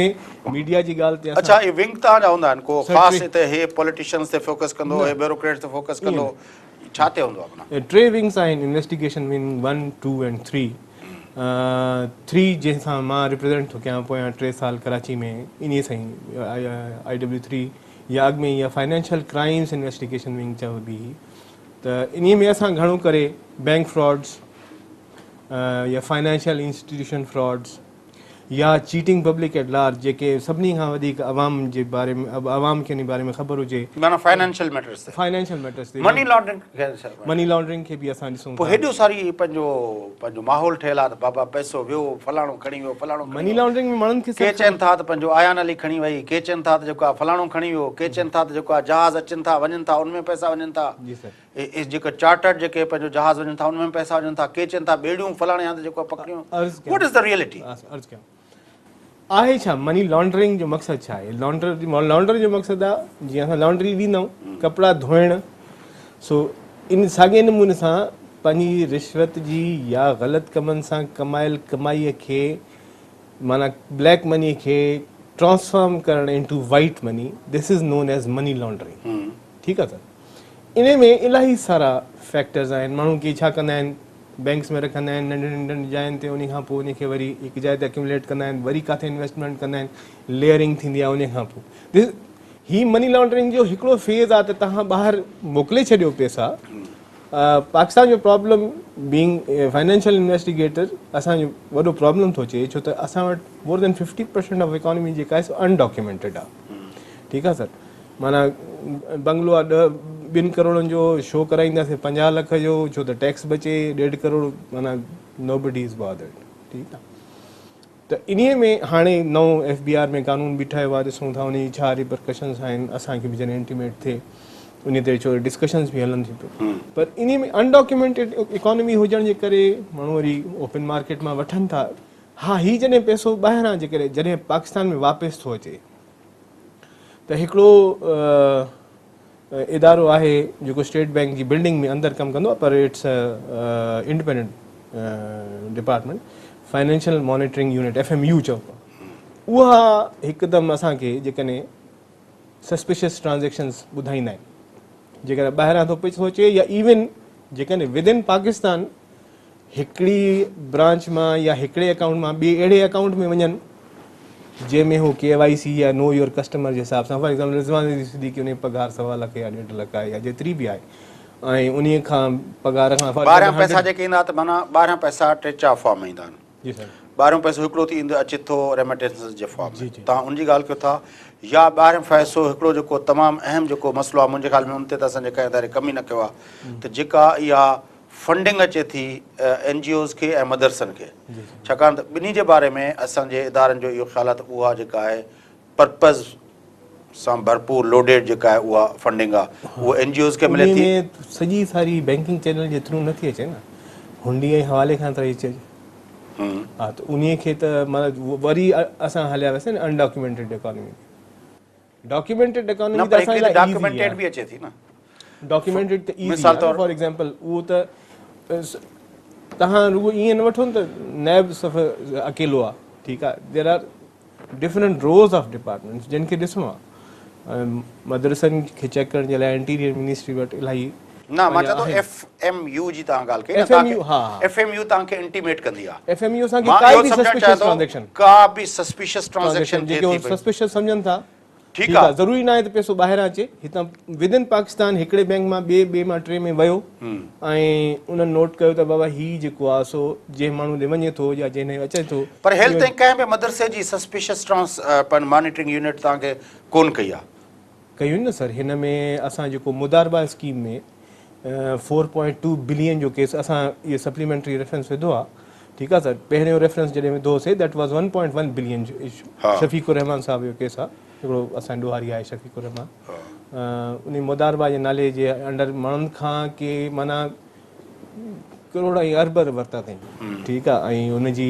B: ۾ ميڊيا جي ڳالهه تي
A: اڇا اهي ونگ توهان جا هوندا آهن ڪو خاص هتي هي پوليٽيشنز تي فوڪس ڪندو هي بيوروڪريٽس تي فوڪس ڪندو ڇا تي هوندو آهي معنيٰ
B: ٽي ونگس آهن investigation wing 1 2 and 3 3 جنهن سان مان ريپريزنٽ ٿو ڪيان پويان 3 سال ڪراچي ۾ انهي سان ئي آئي ڊبليو 3 يا اڳ ۾ اها فائنانشل ڪرائمز انويسٽيگيشن ونگ چئبي هئي. ته انهي ۾ اسان گهڻو ڪري بينڪ فراڊز يا فائنانشل انسٽيٽيوشن فراڊز يا چيٽنگ پبلڪ ايٽ لارج جيڪي سڀني کان وڌيڪ عوام جي باري ۾ عوام کي انهي باري ۾ خبر هجي.
A: معنيٰ فائنانشل ميٽرز تي.
B: فائنانشل ميٽرز تي.
A: مني لانڊرنگ کي
B: مني لانڊرنگ کي به اسان ڏسون
A: پوء
B: ٿا.
A: هيڏو ساري پنهنجو پنهنجو ماحول ٺهيل آهي ته بابا پئسو ويو فلاڻو کڻي ويو فلاڻو کڻي
B: مني
A: ويو.
B: لانڊرنگ ۾ ماڻهن کي
A: ڪي
B: سر
A: چون ٿا ته پنهنجو آيان علي کڻي وئي ڪي چون ٿا ته جيڪو آهي فلاڻو کڻي ويو ڪي چون ٿا ته جيڪو آهي جهاز اچن ٿا وڃن ٿا ان ۾ پئسا وڃن ٿا.
B: جي سر.
A: اهي جيڪا چارٽرڊ جيڪي پنهنجو جهاز وڃن ٿا ان ۾ به پئسا وڃن ٿا ڪي چون ٿا ٻيڙيون فلاڻي هنڌ جيڪو آهي پڪڙيون
B: عرض
A: what is the reality?
B: عرض ڪيان آهي ڇا مني لانڊرنگ جو مقصد ڇا آهي لانڊر لانڊر جو مقصد آهي جيئن اسان لانڊري ويندا آهيون ڪپڙا ڌوئڻ سو ان ساڳئي نموني سان پنهنجي رشوت جي يا غلط ڪمن سان ڪمايل ڪمائي کي معنيٰ بليڪ مني کي ٽرانسفارم ڪرڻ into white money this is known as money laundering ٺيڪ آهي سر انهي ۾ الاهي سارا فيڪٽرز آهن ماڻهو ڪي ڇا ڪندا آهن بينڪس ۾ رکندا آهن ننڍين ننڍين جاين تي انهي کان پوء انهي کي وري هڪ جاء تي اڪيومليٽ ڪندا آهن وري ڪاٿي انويسٽمينٽ ڪندا آهن ليئرنگ ٿيندي آهي انهي کان پوء This هي مني لانڊرنگ جو هڪڙو فيز آهي ته توهان ٻاهر موڪلي ڇڏيو پيسا پاڪستان جو پرابلم بينگ فائنانشل انويسٽيگيٽر اسان جو وڏو پرابلم ٿو اچي ڇو ته اسان وٽ مور دين 50% آف اڪانومي جيڪا آهي سو انڊاڪيومينٽيڊ آهي ٺيڪ آهي سر معنيٰ بنگلو آ ڏهه ٻن ڪروڙن جو شو ڪرائينداسين 50 لک جو ڇو ته ٽيڪس بچي ڏيڍ ڪروڙ معنيٰ نوبڊي از بادرڊ ٺيڪ آ ته انهي ۾ هاڻي نئون ايف بي آر ۾ قانون به ٺهيو آ ڏسون ٿا انهي جي ڇا ريپرڪشنز آهن اسان کي به جڏهن انٽيميٽ ٿئي انهي تي ڇو ڊسڪشنز به هلن ٿيون پيون پر انهي ۾ انڊاڪيومينٽيڊ اڪانومي هجڻ جي ڪري ماڻهو وري اوپن مارڪيٽ مان وٺن ٿا ها هي جڏهن پئسو ٻاهران جيڪڏهن جڏهن پاڪستان ۾ واپس ٿو اچي ته هڪڙو ادارو آهي جيڪو اسٽيٽ بينڪ جي بلڊنگ ۾ اندر ڪم ڪندو آهي پر it's independent department financial monitoring unit F M U چئبو آهي اها هڪدم اسان کي جيڪڏهن سسپيشس ٽرانزيڪشنز ٻڌائيندا آهن جيڪڏهن ٻاهران ٿو پئسو اچي يا ايون جيڪڏهن ودن پاڪستان هڪڙي برانچ مان يا هڪڙي اڪائونٽ مان ٻئي اهڙي اڪائونٽ ۾ وڃن جنهن ۾ هو ڪي وائي سي يا نو your customer جي حساب سان فار ايگزامپل رضوان عزيز صديقي ان جي پگهار سوا لک يا ڏيڍ لک آهي يا جيتري به آهي ۽ انهي کان پگهار کان فار
A: ٻاهريان پئسا جيڪي ايندا ته معنيٰ ٻاهريان پئسا ٽي چار فارم ۾ ايندا آهن.
B: جي سر.
A: ٻاهريون پئسو هڪڙو ٿي ايندو اچي ٿو ريميٽنسز جي فارم ۾ توهان ان جي ڳالهه ڪيو ٿا يا ٻاهريون پئسو هڪڙو جيڪو تمام اهم جيڪو مسئلو آهي منهنجي خيال ۾ ان تي ته اسان جي ڪنهن اداري ڪم ئي نه ڪيو آهي ته جيڪا اها فنڊنگ اچي ٿي اين جي اوز کي ۽ مدرسن کي ڇاڪاڻ ته ٻنهي جي باري ۾ اسان جي ادارن جو اهو خيال آهي ته اها جيڪا آهي پرپز سان ڀرپور لوڊيڊ جيڪا آهي اها فنڊنگ آهي اها اين جي اوز کي ملي ٿي.
B: انهي ۾ سڄي ساري بينڪنگ چينل جي ٿرو نٿي اچي نه هنڊي ۽ حوالي کان ته اچي ها ته انهي کي ته معنيٰ وري اسان هليا وياسين نه انڊاڪيومينٽيڊ اڪانومي ۾. ڊاڪيومينٽيڊ اڪانومي ته اسان لاء
A: ڊاڪيومينٽيڊ به اچي ٿي نه
B: ڊاڪيومينٽيڊ ته ايزي مثال طور فار ايگزامپل اهو ته تهان رڳو ائين نه وٺو ته نيب صرف اڪيلو آ ٺيڪ آ there are different rows of departments جن کي ڏسڻو آ مدرسن کي چيڪ ڪرڻ جي لاء انٽيريئر منسٽري وٽ الاهي
A: نه مان چوان ٿو ايف ايم يو جي توهان ڳالهه ڪئي نه
B: ايف ايم يو ها
A: ايف ايم يو توهان کي انٽيميٽ ڪندي آ
B: ايف ايم يو اسان کي ڪائي به سسپيشس ٽرانزيڪشن
A: ڪا به سسپيشس ٽرانزيڪشن
B: ٿئي ٿي پئي سسپيشس سمجهن ٿا ٺيڪ آ ضروري ناهي ته پئسو ٻاهران اچي هتان ودن پاڪستان هڪڙي بينڪ مان ٻئي ٻئي مان ٽي ۾ ويو ۽ انهن نوٽ ڪيو ته بابا هي جيڪو آ سو جنهن ماڻهو ڏي وڃي ٿو يا جنهن ڏي اچي ٿو
A: پر هيل تائين ڪنهن به مدرسي جي سسپيشس ٽرانس مانيٽرنگ يونٽ توهان کي ڪون ڪئي آ.
B: ڪيون نه سر هن ۾ اسان جيڪو مضاربه اسڪيم ۾ 4.2 بلين جو ڪيس اسان اهو سپليمينٽري ريفرنس وڌو آ ٺيڪ آ سر پهريون ريفرنس جڏهن وڌو هوسي that was 1.1 billion جو اشو شفيق الرحمان صاحب جو ڪيس آ هڪڙو اسان ڏوهاري آهي شفيق الرحمان انهي مضاربه جي نالي جي انڊر ماڻهن کان ڪي معنيٰ ڪروڙ ۽ ارب ارب ورتا اٿائين ٺيڪ آ ۽ ان جي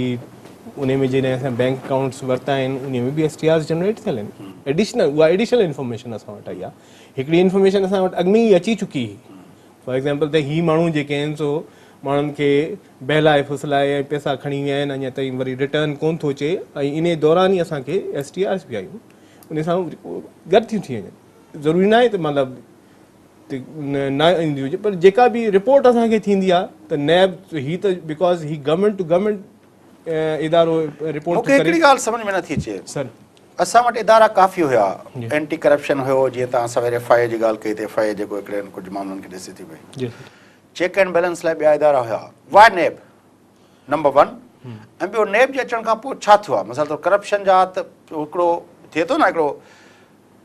B: ان ۾ جڏهن اسان بينڪ اڪائونٽس ورتا آهن ان ۾ به ايس ٽي آرز جنريٽ ٿيل آهن ايڊيشنل اها ايڊيشنل انفارميشن اسان وٽ آئي آ هڪڙي انفارميشن اسان وٽ اڳ ۾ ئي اچي چڪي هئي فار ايگزامپل ته هي ماڻهو جيڪي آهن سو ماڻهن کي بهلائي ڦسلائي ۽ پئسا کڻي ويا آهن اڃا تائين وري ريٽرن ڪون ٿو اچي ۽ ان دوران ئي اسان کي ايس ٽي آرز به آيون ان سان گڏ ٿيون ٿي وڃن ضروري ناهي ته مطلب نه ايندي هجي پر جيڪا به رپورٽ اسان کي ٿيندي آهي ته نيب هي ته because هي گورنمينٽ ٽو گورنمينٽ ادارو رپورٽ
A: مونکي هڪڙي ڳالهه سمجهه ۾ نٿي اچي
B: سر.
A: اسان وٽ ادارا ڪافي هيا، اينٽي ڪرپشن هيو، جيئن توهان سوير ايف I اي جي ڳالهه ڪئي ته ايف I اي جيڪو هڪڙي ڪجهه معاملن کي ڏسي ٿي پئي. چيڪ اينڊ بيلنس لاء ٻيا ادارا هيا. واء نيب نمبر ون ۽ ٻيو نيب جي اچڻ کان پوء ڇا ٿيو آهي؟ مثال طور ڪرپشن جا ته هڪڙو ٿئي ٿو نه هڪڙو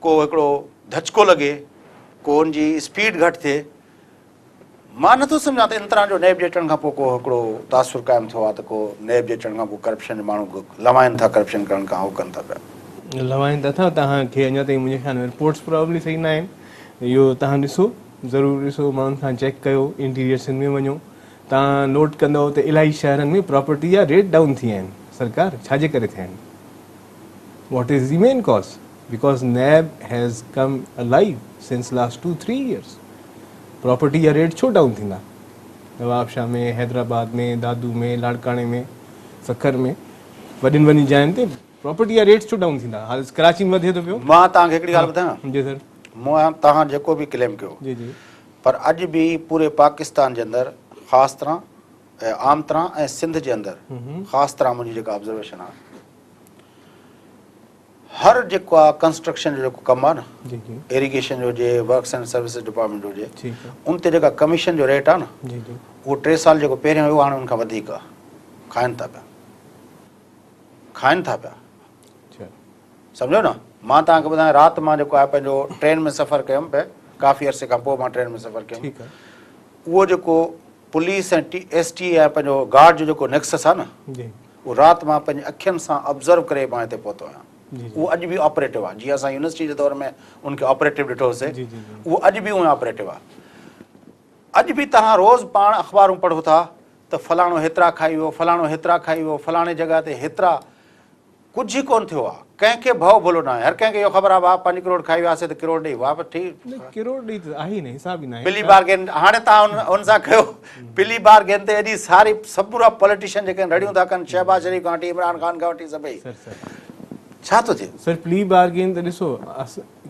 A: ڪو هڪڙو ڌچڪو لڳي ڪو ان جي اسپيڊ گهٽ ٿئي. مان نٿو سمجهان ته ان طرح جو نيب جي اچڻ کان پوء ڪو هڪڙو تاثر قائم ٿيو آهي ته ڪو نيب جي اچڻ کان پوء ڪرپشن جا ماڻهو لوائن ٿا ڪرپشن ڪرڻ کان هو ڪن ٿا پيا.
B: لوائن ته ٿا توهان کي اڃا تائين منهنجي خيال ۾ رپورٽس پرابلي صحيح نه آهن اهو توهان ڏسو ضرور ڏسو ماڻهن کان چيڪ ڪيو انٽيريئر سنڌ ۾ وڃو توهان نوٽ ڪندؤ ته الاهي شهرن ۾ پراپرٽي جا ريٽ ڊائون ٿي ويا آهن سرڪار ڇا جي ڪري ٿيا آهن what is the main cause because NAB has come alive since last 2 3 years property جا ريٽ ڇو ڊائون ٿيندا نوابشاهه ۾ حيدرآباد ۾ دادو ۾ لاڙڪاڻي ۾ سکر ۾ وڏين وڏين جاين تي پراپرٽي جا ريٽس ڇو ڊائون ٿيندا هاڻي ڪراچي ۾ وڌي ٿو پيو.
A: مان توهان کي هڪڙي ڳالهه ٻڌايان
B: جي سر.
A: مون توهان جيڪو به ڪليم ڪيو
B: جي جي.
A: پر اڄ به پوري پاڪستان جي اندر خاص طرح عام طرح ۽ سنڌ جي اندر خاص طرح منهنجي جيڪا آبزرويشن آهي هر جيڪو آهي ڪنسٽرڪشن جو جيڪو ڪم آهي نه
B: جي جي.
A: ايريگيشن جو هجي ورڪس اينڊ سروسز ڊپارٽمينٽ جو هجي
B: ٺيڪ آهي.
A: ان تي جيڪا ڪميشن جو ريٽ آهي نه
B: جي جي.
A: اهو 3 سال جيڪو پهريون هيو هاڻي ان کان وڌيڪ آهي کائن ٿا پيا. کائن ٿا پيا. سمجهو نه مان توهان کي ٻڌايان رات مان جيڪو آهي پنهنجو ٽرين ۾ سفر ڪيم پئي ڪافي عرصي کان پوء مان ٽرين ۾ سفر ڪيم اهو جيڪو پوليس ۽ ٽي ايس ٽي ۽ پنهنجو گارڊ جو جيڪو نيڪسس آهي نه اهو رات مان پنهنجي اکين سان آبزرو ڪري مان هتي پهتو آهيان اهو اڄ به آپريٽو آهي جيئن اسان يونيورسٽي جي دور ۾ ان کي آپريٽو ڏٺو هوسي اهو اڄ به اهو آپريٽو آهي اڄ به توهان روز پاڻ اخبارون پڙهو ٿا ته فلاڻو هيترا کائي ويو، فلاڻو هيترا کائي ويو، فلاڻي جڳهه تي هيترا، ڪجهه ئي ڪونه ٿيو آ، ڪنهن کي ڀؤ ڀولو ناهي، هر ڪنهن کي اهو خبر آ ڀاء پنج ڪروڙ کائي وياسي ته ڪروڙ ڏئي واپس ٺيڪ.
B: نه ڪروڙ ڏئي ته آهي ئي نه حساب ئي ناهي.
A: پلي بارگين هاڻي توهان ان سان ڪيو، پلي بارگين تي ايڏي ساري سمورا پوليٽيشن جيڪي آهن رڙيون ٿا ڪن، شهباز شريف کان وٺي عمران خان کان وٺي سڀئي.
B: سر سر.
A: ڇا ٿو ٿئي؟
B: سر پلي بارگين ته ڏسو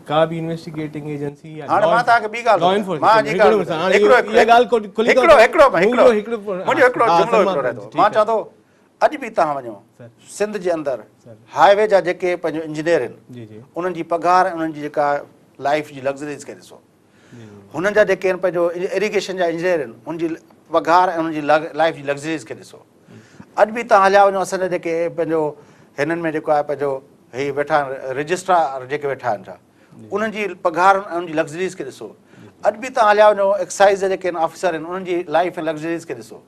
B: ڪا به انويسٽيگيٽنگ ايجنسي يا
A: هاڻي مان توهان کي ٻي ڳالهه ٿو ٻڌايان مان جي ڳالهه هڪڙو هڪڙو هڪڙو هڪڙو هڪڙو منهنجو هڪڙو جملو هڪڙو رهي ٿو مان چوان ٿو اڄ به توهان وڃو سنڌ جي اندر هاء وي جا جيڪي پنهنجو انجنيئر آهن انهن جي پگهار ۽ انهن جي جيڪا لائف جي لگزريز کي ڏسو هنن جا جيڪي آهن پنهنجو ايريگيشن جا انجنيئر آهن ان جي پگهار ۽ انهن جي لائف جي لگزريز کي ڏسو اڄ به توهان هليا وڃو اسان جا جيڪي پنهنجو هنن ۾ جيڪو آهي پنهنجو هي ويٺا آهن رجسٽرار جيڪي ويٺا آهن ڇا انهن جي پگهارن ۽ انهن جي لگزريز کي ڏسو اڄ به توهان هليا وڃو ايڪسائز جا جيڪي آفيسر آهن انهن جي لائف ۽ لگزريز کي ڏسو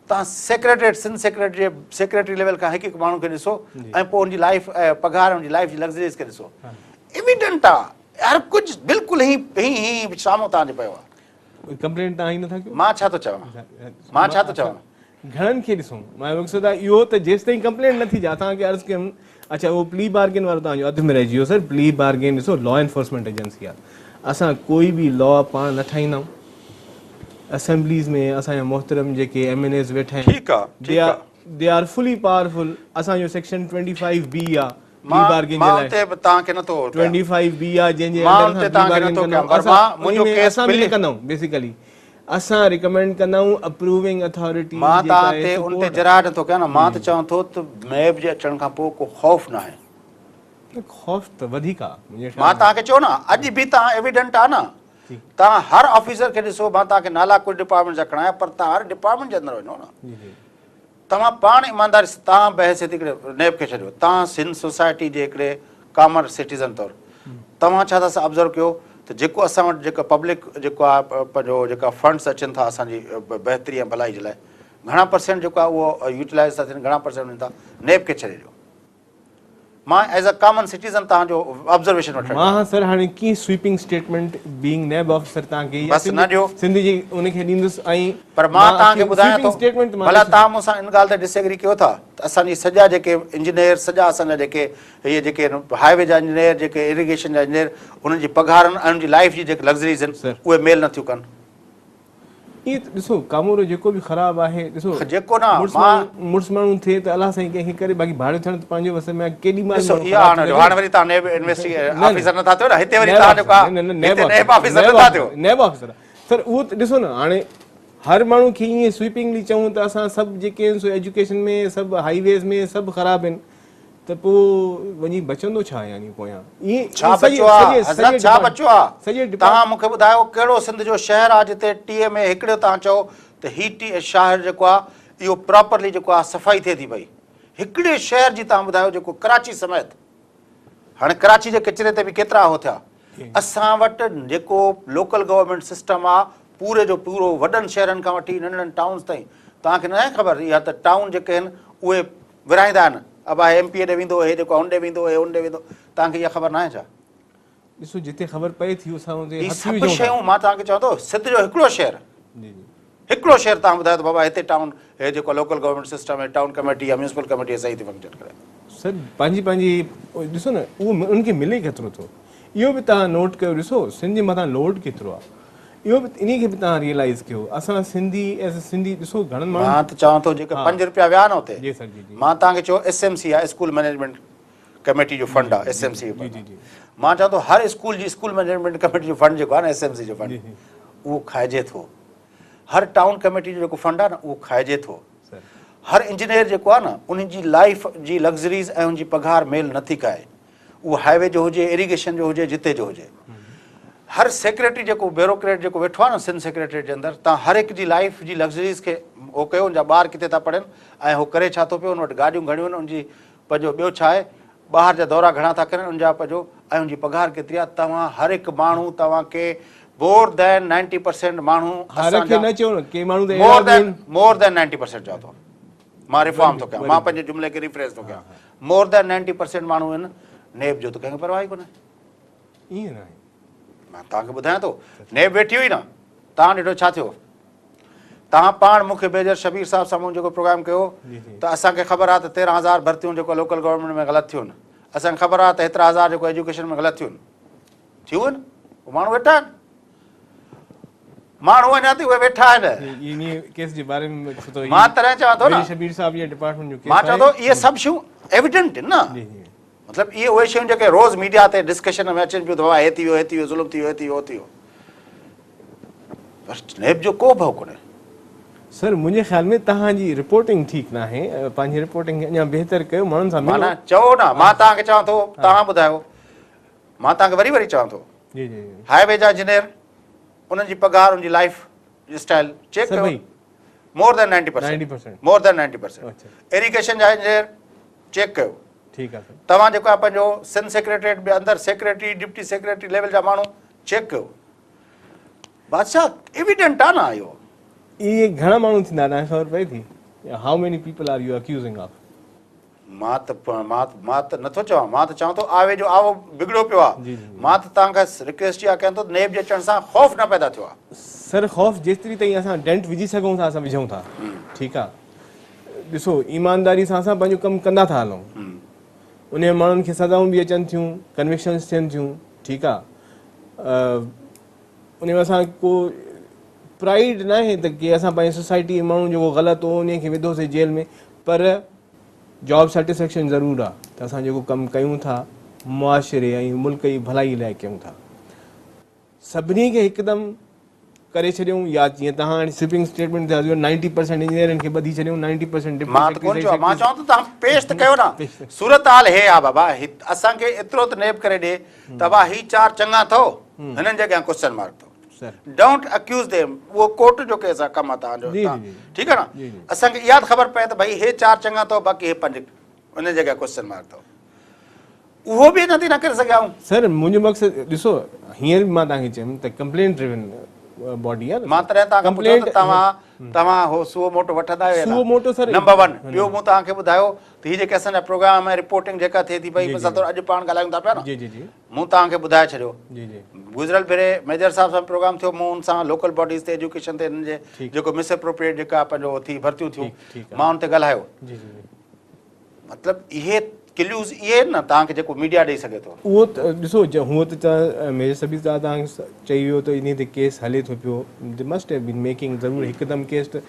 A: توهان سيڪريٽريٽ سنڌ سيڪريٽري جي سيڪريٽري ليول کان هڪ هڪ ماڻهو کي ڏسو ۽ پوء ان جي لائف پگهار ۽ ان جي لائف جي لگزريز کي ڏسو ايويڊنٽ آهي هر ڪجهه بلڪل هي هي هي سامهون توهان جي پيو آهي
B: ڪمپلينٽ توهان ئي نٿا ڪيو؟
A: مان ڇا ٿو چوان؟ مان ڇا ٿو چوان؟
B: گهڻن کي ڏسون مان مقصد آهي اهو ته جيستائين ڪمپلينٽ نه ٿي جا توهان کي عرض ڪيم اڇا اهو پلي بارگين وارو توهان جو اڌ ۾ رهجي ويو سر پلي بارگين ڏسو لا انفورسمينٽ ايجنسي آهي اسان ڪوئي به لا پاڻ نه ٺاهيندا آهيون اسيمبليز ۾ اسان جا محترم جيڪي ايم اين ايز ويٺا آهن
A: ٺيڪ آهي ٺيڪ آهي
B: they are fully powerful اسان جو سيڪشن 25 بي آهي پلي
A: مان
B: بارگين جي
A: مان
B: لاء
A: ان تي به توهان کي نٿو ڪيان.
B: 25 بي آ جنهن جي
A: مان
B: انڊر
A: ان تي
B: اسان پلي
A: توهان کي
B: بارگين
A: نٿو
B: ڪندا
A: ڪيان
B: آهيون
A: پر
B: اسان
A: مان منهنجو
B: ان ۾
A: ڪيس
B: اسان به
A: پلي
B: نه ڪندا آهيون بيسيڪلي اسان ريڪمينڊ ڪندا آهيون اپروونگ اٿارٽي
A: مان
B: جيڪا
A: توهان
B: آهي
A: تي
B: سو
A: ان تي
B: ڪورٽ آهي.
A: جراح نٿو ڪيان نه مان ته چوان ٿو ته نيب جي اچڻ کان پوء ڪو خوف ناهي.
B: نه خوف ته وڌيڪ آ منهنجي خيال
A: مان
B: ۾.
A: توهان کي چيو نه اڄ به توهان ايويڊنٽ آ نه توهان هر آفيسر کي ڏسو مان توهان کي نالا ڪجهه ڊپارٽمينٽ جا کڻايا پر توهان هر ڊپارٽمينٽ جي اندر وڃو نه.
B: جي جي.
A: توهان پاڻ ايمانداري سان توهان بحيثيت هڪڙي نيب کي ڇڏيو توهان سنڌ سوسائٽي جي هڪڙي ڪامن سٽيزن طور توهان ڇا ٿا آبزرو ڪيو ته جيڪو اسان وٽ جيڪا پبلڪ جيڪو آهي پنهنجو جيڪا فنڊس اچن ٿا اسان جي بهتري ۽ ڀلائي جي لاء گهڻا پرسينٽ جيڪو آهي اهو يوٽيلائز ٿا ٿين گهڻا پرسينٽ وڃن ٿا نيب کي ڇڏي ڏيو مان ايز اي ڪامن سٽيزن توهان جو آبزرويشن وٺڻ
B: مان سر هاڻي ڪيئن sweeping statement being NAB officer توهان کي
A: بس نه ڏيو
B: سنڌ جي ان کي ڏيندس ۽
A: پر مان توهان کي ٻڌايان ٿو ڀلا توهان مون سان ان ڳالهه تي ڊس ايگري ڪيو ٿا ته اسان جي سڄا جيڪي انجنيئر سڄا اسان جا جيڪي هي جيڪي هاء وي جا انجنيئر جيڪي اريگيشن جا انجنيئر انهن جي پگهارن ۽ انهن جي لائف جي جيڪي لگزريز آهن اهي ميل نٿيون ڪن
B: ائين ته ڏسو ڪامورو جيڪو به خراب آهي ڏسو
A: جيڪو نه مان
B: مڙس ماڻهو ٿئي ته الله سائين ڪنهن کي ڪري باقي ڀاڙيو ٿيڻ ته پنهنجي وس ۾ آهي ڪيڏي مهل
A: ڏسو
B: ماڻهو
A: اها
B: خراب
A: هاڻي
B: ٿي
A: هاڻي وري توهان نيب انويسٽي آفيسر نٿا ٿيو نه هتي وري توهان جيڪو آهي هتي نيب آفيسر نٿا ٿيو
B: نيب آفيسر سر اهو ته ڏسو نه هاڻي هر ماڻهو کي ائين سويپنگلي چئون ته اسان سڀ جيڪي آهن سو ايجوڪيشن ۾ سڀ هائي ويز ۾ سڀ خراب آهن. ته پوء وڃي بچندو ڇا يعني پويان ائين
A: ڇا بچيو آ حضرت ڇا بچيو آ توهان مون کي ٻڌايو ڪهڙو سنڌ جو شهر آ جتي ٽي ايم اي هڪڙو توهان چئو ته هي ٽي شهر جيڪو آ اهو پراپرلي جيڪو آ صفائي ٿئي ٿي پئي هڪڙي شهر جي توهان ٻڌايو جيڪو ڪراچي سميت هاڻي ڪراچي جي ڪچري تي به ڪيترا هو ٿيا. اسان وٽ جيڪو لوڪل گورنمينٽ سسٽم آ پوري جو پورو وڏن شهرن کان وٺي ننڍڙن ٽائونز تائين توهان کي ناهي خبر اها ته ٽائون جيڪي آهن اهي ورهائيندا آهن ابا هي ايم پي اي ڏي ويندو هي جيڪو آ هن ڏي ويندو هي هن ڏي ويندو توهان کي اها خبر ناهي ڇا؟
B: ڏسو جتي خبر پئي ٿي اسان اتي
A: هي
B: هٿ
A: سڀ
B: وجهون ٿا.
A: شيون مان توهان کي چوان ٿو سنڌ جو هڪڙو شهر
B: جي جي.
A: هڪڙو شهر توهان ٻڌايو ته بابا هتي ٽائون هي جيڪو لوڪل گورنمينٽ سسٽم هي ٽائون ڪميٽي يا ميونسپل ڪميٽي صحيح ٿي فنڪشن ڪري.
B: سر پنهنجي پنهنجي ڏسو نه اهو انهن کي ملي ڪيترو ٿو اهو به توهان نوٽ ڪيو ڏسو سنڌ جي مٿان لوڊ ڪيترو آهي اهو به انهي کي به توهان ريئلائز ڪيو اسان سنڌي ايز ا سنڌي ڏسو گهڻن ماڻهن
A: مان ته چوان ٿو جيڪي 5 روپيا ويا نه اتي
B: جي سر جي جي
A: مان توهان کي چيو ايس ايم سي آهي اسڪول مئنيجمينٽ ڪميٽي جو فنڊ آهي ايس ايم سي جو فنڊ مان چوان ٿو هر اسڪول جي اسڪول مئنيجمينٽ ڪميٽي جو فنڊ جيڪو آهي نه ايس ايم سي جو فنڊ اهو کائجي ٿو هر ٽائون ڪميٽي جو جيڪو فنڊ آهي نه اهو کائجي ٿو هر انجنيئر جيڪو آهي نه ان جي لائف جي لگزريز ۽ ان جي پگهار ميل نٿي کائي اهو هاء وي جو هجي اريگيشن جو هجي جتي جو هجي هر سيڪريٽري جيڪو بيوروڪريٽ جيڪو ويٺو آهي نه سنڌ سيڪريٽريٽ جي اندر تان هر هڪ جي لائف جي لگزريز کي هو ڪيو ان جا ٻار ڪٿي ٿا پڙهن ۽ هو ڪري ڇا ٿو پيو ان وٽ گاڏيون گهڻيون آهن ان جي پنهنجو ٻيو ڇا آهي ٻاهر جا دورا گهڻا ٿا ڪرن ان جا پنهنجو ۽ ان جي پگهار ڪيتري آهي توهان هر هڪ ماڻهو توهان کي مور دين نائنٽي پرسينٽ ماڻهو
B: هر
A: اسان
B: کي
A: جا
B: نه چئو نه ڪي ماڻهو ته اهڙا
A: مور
B: به
A: دين
B: آهن
A: مور دين نائنٽي پرسينٽ چوان ٿو مان ريفارم
B: وري
A: ٿو
B: به
A: ڪيان
B: وري
A: مان
B: به
A: پنهنجي جملي کي ريفريز ٿو ڪيان مور دين نائنٽي پرسينٽ ماڻهو آهن نيب جو ته ڪنهن کي پرواهه ئي ڪونهي
B: ائين ناهي
A: مان توهان کي ٻڌايان ٿو نيب ويٺي هئي نه توهان ڏٺو ڇا ٿيو توهان پاڻ مون کي ميجر شبير صاحب سان مون جيڪو پروگرام ڪيو ته اسان کي خبر آهي ته 13 هزار ڀرتيون جيڪو لوڪل گورنمينٽ ۾ غلط ٿيون اسان کي خبر آهي ته هيترا هزار جيڪو ايجوڪيشن ۾ غلط ٿيون ٿيون آهن هو ماڻهو ويٺا آهن ماڻهو اڃا تائين اهي ويٺا آهن
B: انهي ڪيس جي باري ۾ ڇو ته
A: مان تڏهن چوان ٿو نه
B: شبير صاحب جي ڊپارٽمينٽ جو ڪيس
A: مان چوان ٿو اهي سڀ شيون ايويڊنٽ آهن نه
B: جي جي
A: مطلب اهي اهي شيون جيڪي روز ميڊيا تي ڊسڪشن ۾ اچن پيون ته بابا هي ٿي ويو هي ٿي ويو ظلم ٿي ويو هي ٿي ويو هو ٿي ويو پر نيب جو ڪو ڀؤ ڪونهي.
B: سر منهنجي خيال ۾ توهان جي رپورٽنگ ٺيڪ ناهي پنهنجي رپورٽنگ کي اڃا بهتر ڪيو ماڻهن سان ملو.
A: معنيٰ چئو نه مان توهان کي چوان ٿو توهان ٻڌايو مان توهان کي وري وري چوان ٿو
B: جي جي
A: هاء وي جا انجنيئر انهن جي پگهار ان جي لائف اسٽائل چيڪ ڪيو مور دين 90% مور دين 90% ايريگيشن جا انجنيئر چيڪ ڪيو
B: ٺيڪ آ سر.
A: توهان جيڪو آهي پنهنجو سنڌ سيڪريٽريٽ به اندر سيڪريٽري ڊپٽي سيڪريٽري ليول جا ماڻهو چيڪ ڪيو بادشاهه ايويڊنٽ آ نه اهو.
B: اهي گهڻا ماڻهو ٿيندا توهان کي خبر پئي ٿي how many people are you accusing of.
A: مان ته مان مان ته نٿو چوان مان ته چوان ٿو آوي جو آوو بگڙيو پيو آ مان ته توهان کان رڪويسٽ اها ڪيان ٿو ته نيب جي اچڻ سان خوف نه پيدا ٿيو آ.
B: سر خوف جيتري تائين اسان ڊينٽ وجهي سگهون ٿا اسان وجهون ٿا ٺيڪ آ ڏسو ايمانداري سان اسان پنهنجو ڪم ڪندا ٿا هلون انهي ماڻهن کي سزائون به اچن ٿيون ڪنوڪشنز ٿين ٿيون ٺيڪ آ انهي ۾ اسان ڪو پرائيڊ ناهي ته ڪي اسان پنهنجي سوسائٽي ۾ ماڻهو جيڪو غلط هو انهي کي وڌوسي جيل ۾ پر جاب سيٽسفيڪشن ضرور آ ته اسان جيڪو ڪم ڪيون ٿا معاشري ۽ ملڪ جي ڀلائي لاء ڪيون ٿا سڀني کي هڪدم ڪري ڇڏيون يا جيئن توهان هاڻي سوئپنگ اسٽيٽمينٽ ٿيا 90% انجنيئرن کي ٻڌي ڇڏيون 90% ڊپٽي
A: مان ته ڪونه چيو مان چوان ٿو توهان پيش ته ڪيو نه صورتحال هي آ بابا اسان کي ايترو ته نيب ڪري ڏي ته بابا هي چار چڱا اٿو هنن جي اڳيان ڪوسچن مارڪ اٿو don't accuse them اهو ڪورٽ جو ڪيس آ ڪم آ توهان جو ٺيڪ آ نه اسان کي اها ته خبر پئي ته ڀئي هي چار چڱا اٿو باقي هي پنج انهن جي اڳيان ڪوسچن مارڪ اٿو اهو به اڃا تائين نه ڪري سگهيا آهيون.
B: سر منهنجو مقصد ڏسو هينئر به مان توهان کي چيم ته ڪمپلينٽ ڊريون باڊي آهي نه
A: مان تڏهن توهان کان پڇيو ته توهان توهان هو سوئو موٽو وٺندا آهيو يا نه
B: سوئو موٽو سر
A: نمبر ون ٻيو مون توهان کي ٻڌايو ته هي جيڪي اسان جا پروگرام ۽ رپورٽنگ جيڪا ٿئي ٿي پئي مثال طور اڄ پاڻ ڳالهايون ٿا پيا نه
B: جي جي جي
A: مون توهان کي ٻڌائي ڇڏيو
B: جي جي
A: گذريل ڀيري ميجر صاحب سان پروگرام ٿيو مون ان سان لوڪل باڊيز تي ايجوڪيشن تي هنن جي جيڪو مس اپروپريٽ جيڪا پنهنجو ٿي ڀرتيون ٿيون مان ان تي ڳالهايو
B: جي جي
A: مطلب اهي ڪليوز اهي آهن نه توهان کي جيڪو ميڊيا ڏئي سگهي ٿو.
B: اهو ته ڏسو هونء ته توهان ميجر شبير صاحب توهان کي چئي ويو ته انهي تي ڪيس هلي ٿو پيو the must have been making ضرور هڪدم ڪيس ته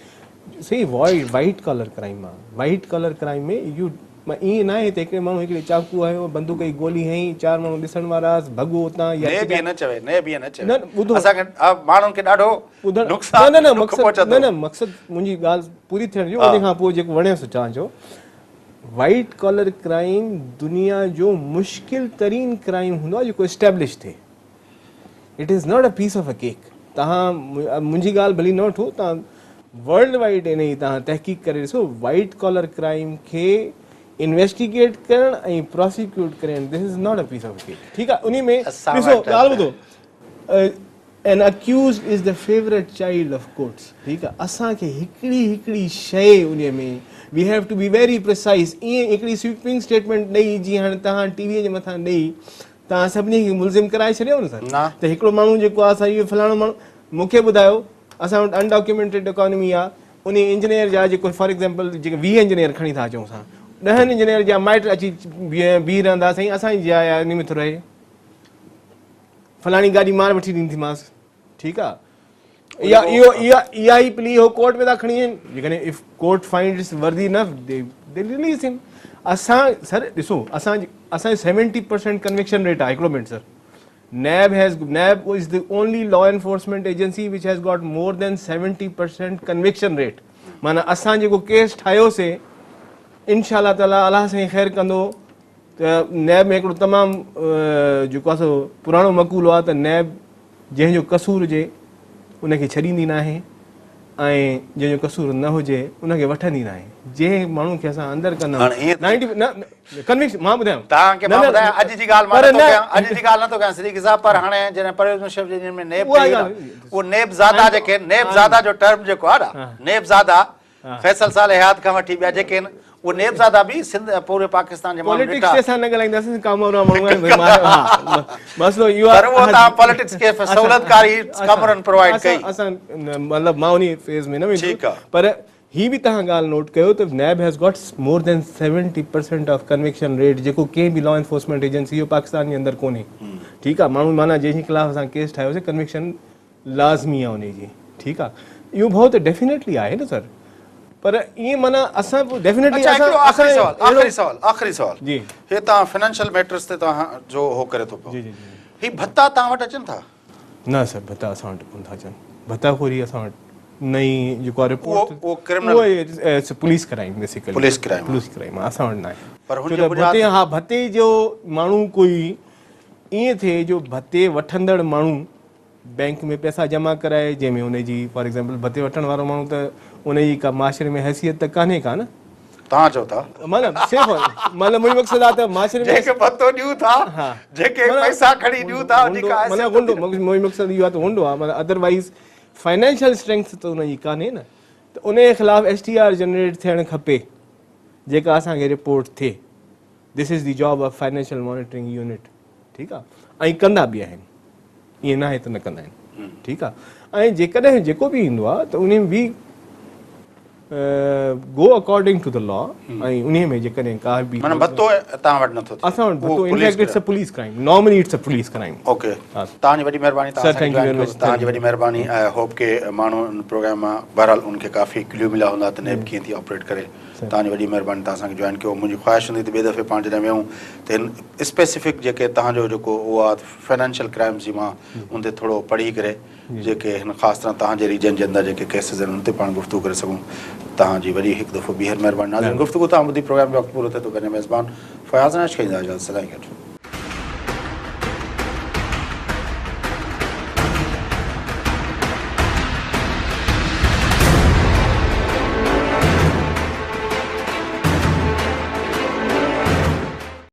B: سهي وائيٽ ڪالر ڪرائيم آ وائيٽ ڪالر ڪرائيم ۾ يو ائين ناهي ته هڪڙي ماڻهو هڪڙي چاقو هنيو بندوق جي گولي هنئي چار ماڻهو ڏسڻ وارا هئس ڀڳو اتان يا
A: نيب ائين نه چوي نيب ائين نه چوي
B: نه ٻڌو
A: اسان کي ماڻهن کي ڏاڍو نقصان
B: نه نه مقصد نه نه مقصد منهنجي ڳالهه پوري ٿيڻ ڏيو ان کان پوء جيڪو وڻيس چوان چئو. وائيٽ ڪالر ڪرائيم دنيا جو مشڪل ترين ڪرائيم هوندو آهي جيڪو اسٽيبلش ٿئي. It is not a piece of a cake. توهان منهنجي ڳالهه ڀلي نه وٺو توهان ورلڊ وائيڊ ان جي توهان تحقيق ڪري ڏسو وائيٽ ڪالر ڪرائيم کي انويسٽيگيٽ ڪرڻ ۽ پراسيڪيوٽ ڪرڻ this is not a piece of a cake ٺيڪ آهي انهي ۾ ڏسو ڳالهه ٻڌو An accused is the favourite child of courts ٺيڪ آ اسان کي هڪڙي هڪڙي شئي انهي ۾ we have to be very precise ائين هڪڙي سويپنگ اسٽيٽمينٽ ڏئي جيئن هاڻي توهان ٽي وي جي مٿان ڏئي توهان سڀني کي ملزم ڪرائي ڇڏيو نه سر ته هڪڙو ماڻهو جيڪو آ سائين اهو فلاڻو ماڻهو مون کي ٻڌايو اسان وٽ انڊاڪيومينٽيڊ اڪانومي آ انهي انجنيئر جا جيڪو فار ايگزامپل جيڪي 20 انجنيئر کڻي ٿا اچون اسان ڏهن انجنيئر جا مائٽ اچي بيهي رهندا سائين اسان جي جاء آ انهي ۾ ٿو رهي فلاڻي گاڏي مان وٺي ڏينديمانس ٺيڪ آ اها اهو اها اها ئي پلي هو ڪورٽ ۾ ٿا کڻي وڃن جيڪڏهن if court finds worthy enough they they release him اسان سر ڏسو اسان اسان 70% ڪنوڪشن ريٽ آ هڪڙو minute sir NAB has NAB is the only law enforcement agency which has got more than 70% conviction rate معنيٰ اسان جيڪو ڪيس ٺاهيوسي انشاء الله تعالي الله سائين خير ڪندو ته نيب ۾ هڪڙو تمام جيڪو آهي سو پراڻو مقولو آهي ته نيب جنهن جو قصور هجي ان کي ڇڏيندي ناهي ۽ جنهن جو قصور نه هجي ان کي وٺندي ناهي جنهن ماڻهو کي اسان اندر ڪندا آهيون نائنٽي نه ڪنوڪشن مان ٻڌايان
A: توهان کي مان ٻڌايان اڄ جي ڳالهه مان نٿو ڪيان اڄ جي ڳالهه نٿو ڪيان صديقي صاحب پر هاڻي جڏهن پرويز مشرف جي ڏينهن ۾ نيب ٺهي نه اهو نيب زاده جيڪي نيب زاده جو ٽرم جيڪو آهي نه نيب زاده فيصل صالح حيات کان وٺي ٻيا جيڪي آهن اهي نيب زاده به سنڌ ۽ پوري پاڪستان جي ماڻهن
B: ڏٺا. پوليٽڪس تي اسان نه ڳالهائينداسين ڪامورا ماڻهو آهن ڀئي مان ها مسئلو اهو
A: آهي پر اهو توهان پوليٽڪس کي سهولتڪاري ڪامورن پرووائيڊ ڪئي.
B: اسان مطلب مان انهي فيز ۾ نه ويندس
A: ٺيڪ آهي.
B: پر هي به توهان ڳالهه نوٽ ڪيو ته NAB has got more than 70% of conviction rate جيڪو ڪنهن به لا انفورسمينٽ ايجنسي جو پاڪستان جي اندر ڪونهي ٺيڪ آهي ماڻهو معنيٰ جنهن جي خلاف اسان ڪيس ٺاهيوسي ڪنوڪشن لازمي آ انهي جي ٺيڪ آ اهو ڀؤ ته ڊيفينيٽلي آهي نه سر پر ائين معنيٰ اسان پوء ڊيفينيٽلي
A: اڇا
B: اسان
A: هڪڙو آخري
B: اسان
A: سوال
B: اهڙو
A: آخري سوال آخري سوال
B: جي
A: هي توهان فنانشل ميٽرز تي توهان جو هو ڪري ٿو پيو
B: جي جي جي
A: هي ڀتا توهان وٽ اچن ٿا؟
B: نه سر ڀتا اسان وٽ ڪونه ٿا اچن ڀتا خوري اسان وٽ نه ئي جيڪو آ
A: اهو
B: رپورٽ
A: اهو ڪرمنل
B: اهو it's police crime basically
A: police crime
B: police crime آ اسان وٽ ناهي
A: پر هن
B: ڇو
A: جي
B: ته
A: بنياد
B: ڀتي ها ڀتي جو ماڻهو ڪوئي ائين ٿئي جو ڀتي وٺندڙ ماڻهو بئنڪ ۾ پئسا جمع ڪرائي جنهن ۾ ان جي فار ايگزامپل ڀتي وٺڻ وارو ماڻهو ته ان جي ڪا معاشري ۾ حيثيت ته ڪانهي ڪا نه.
A: توهان چئو ٿا.
B: معنيٰ سيف معنيٰ منهنجو مقصد آهي ته معاشري ۾
A: جيڪي ڀتو ڏيون ٿا جيڪي پئسا کڻي ڏيون ٿا ان جي ڪا حيثيت
B: معنيٰ غنڊو منهنجو مقصد اهو آهي ته غنڊو آهي معنيٰ ادروائيز فائنانشل اسٽرينگٿ ته ان جي ڪانهي نه ته ان جي خلاف ايس ٽي آر جنريٽ ٿيڻ کپي جيڪا اسان کي رپورٽ ٿئي. This is the job of financial monitoring unit ٺيڪ آ ۽ ڪندا به آهن ائين ناهي ته نه ڪندا آهن ٺيڪ آ ۽ جيڪڏهن جيڪو به ايندو آ ته انهي ۾ go according to the law ۽ انهي ۾ جيڪڏهن ڪا به
A: معنيٰ ڀتو توهان وٽ نٿو ٿئي
B: اسان وٽ ڀتو in fact it's a police crime normally it's a police crime
A: okay توهان جي وڏي مهرباني توهان اسان کي جوائن ڪيو توهان جي وڏي مهرباني I hope ڪي ماڻهو ان پروگرام مان بهرحال ان کي ڪافي ڪليو مليا هوندا ته نيب ڪيئن ٿي آپريٽ ڪري توهان جي وڏي مهرباني توهان اسان کي جوائن ڪيو منهنجي خواهش هوندي ته ٻئي دفعي پاڻ جڏهن ويهون ته هن اسپيسفڪ جيڪي توهان جو جيڪو اهو آهي فنانشل ڪرائمز جي مان ان تي ٿورو پڙهي ڪري جيڪي هن خاص طرح توهان جي ريجن جي اندر جيڪي ڪيسز آهن ان تي پاڻ گفتگو ڪري سگهون توهان جي وڏي هڪ دفعو ٻيهر مهرباني ناظرين گفتگو توهان ٻڌي پروگرام جو وقت پورو ٿئي ٿو پنهنجي ميزبان فياض نائچ کي ڏيندا اجازت سدائين گڏ.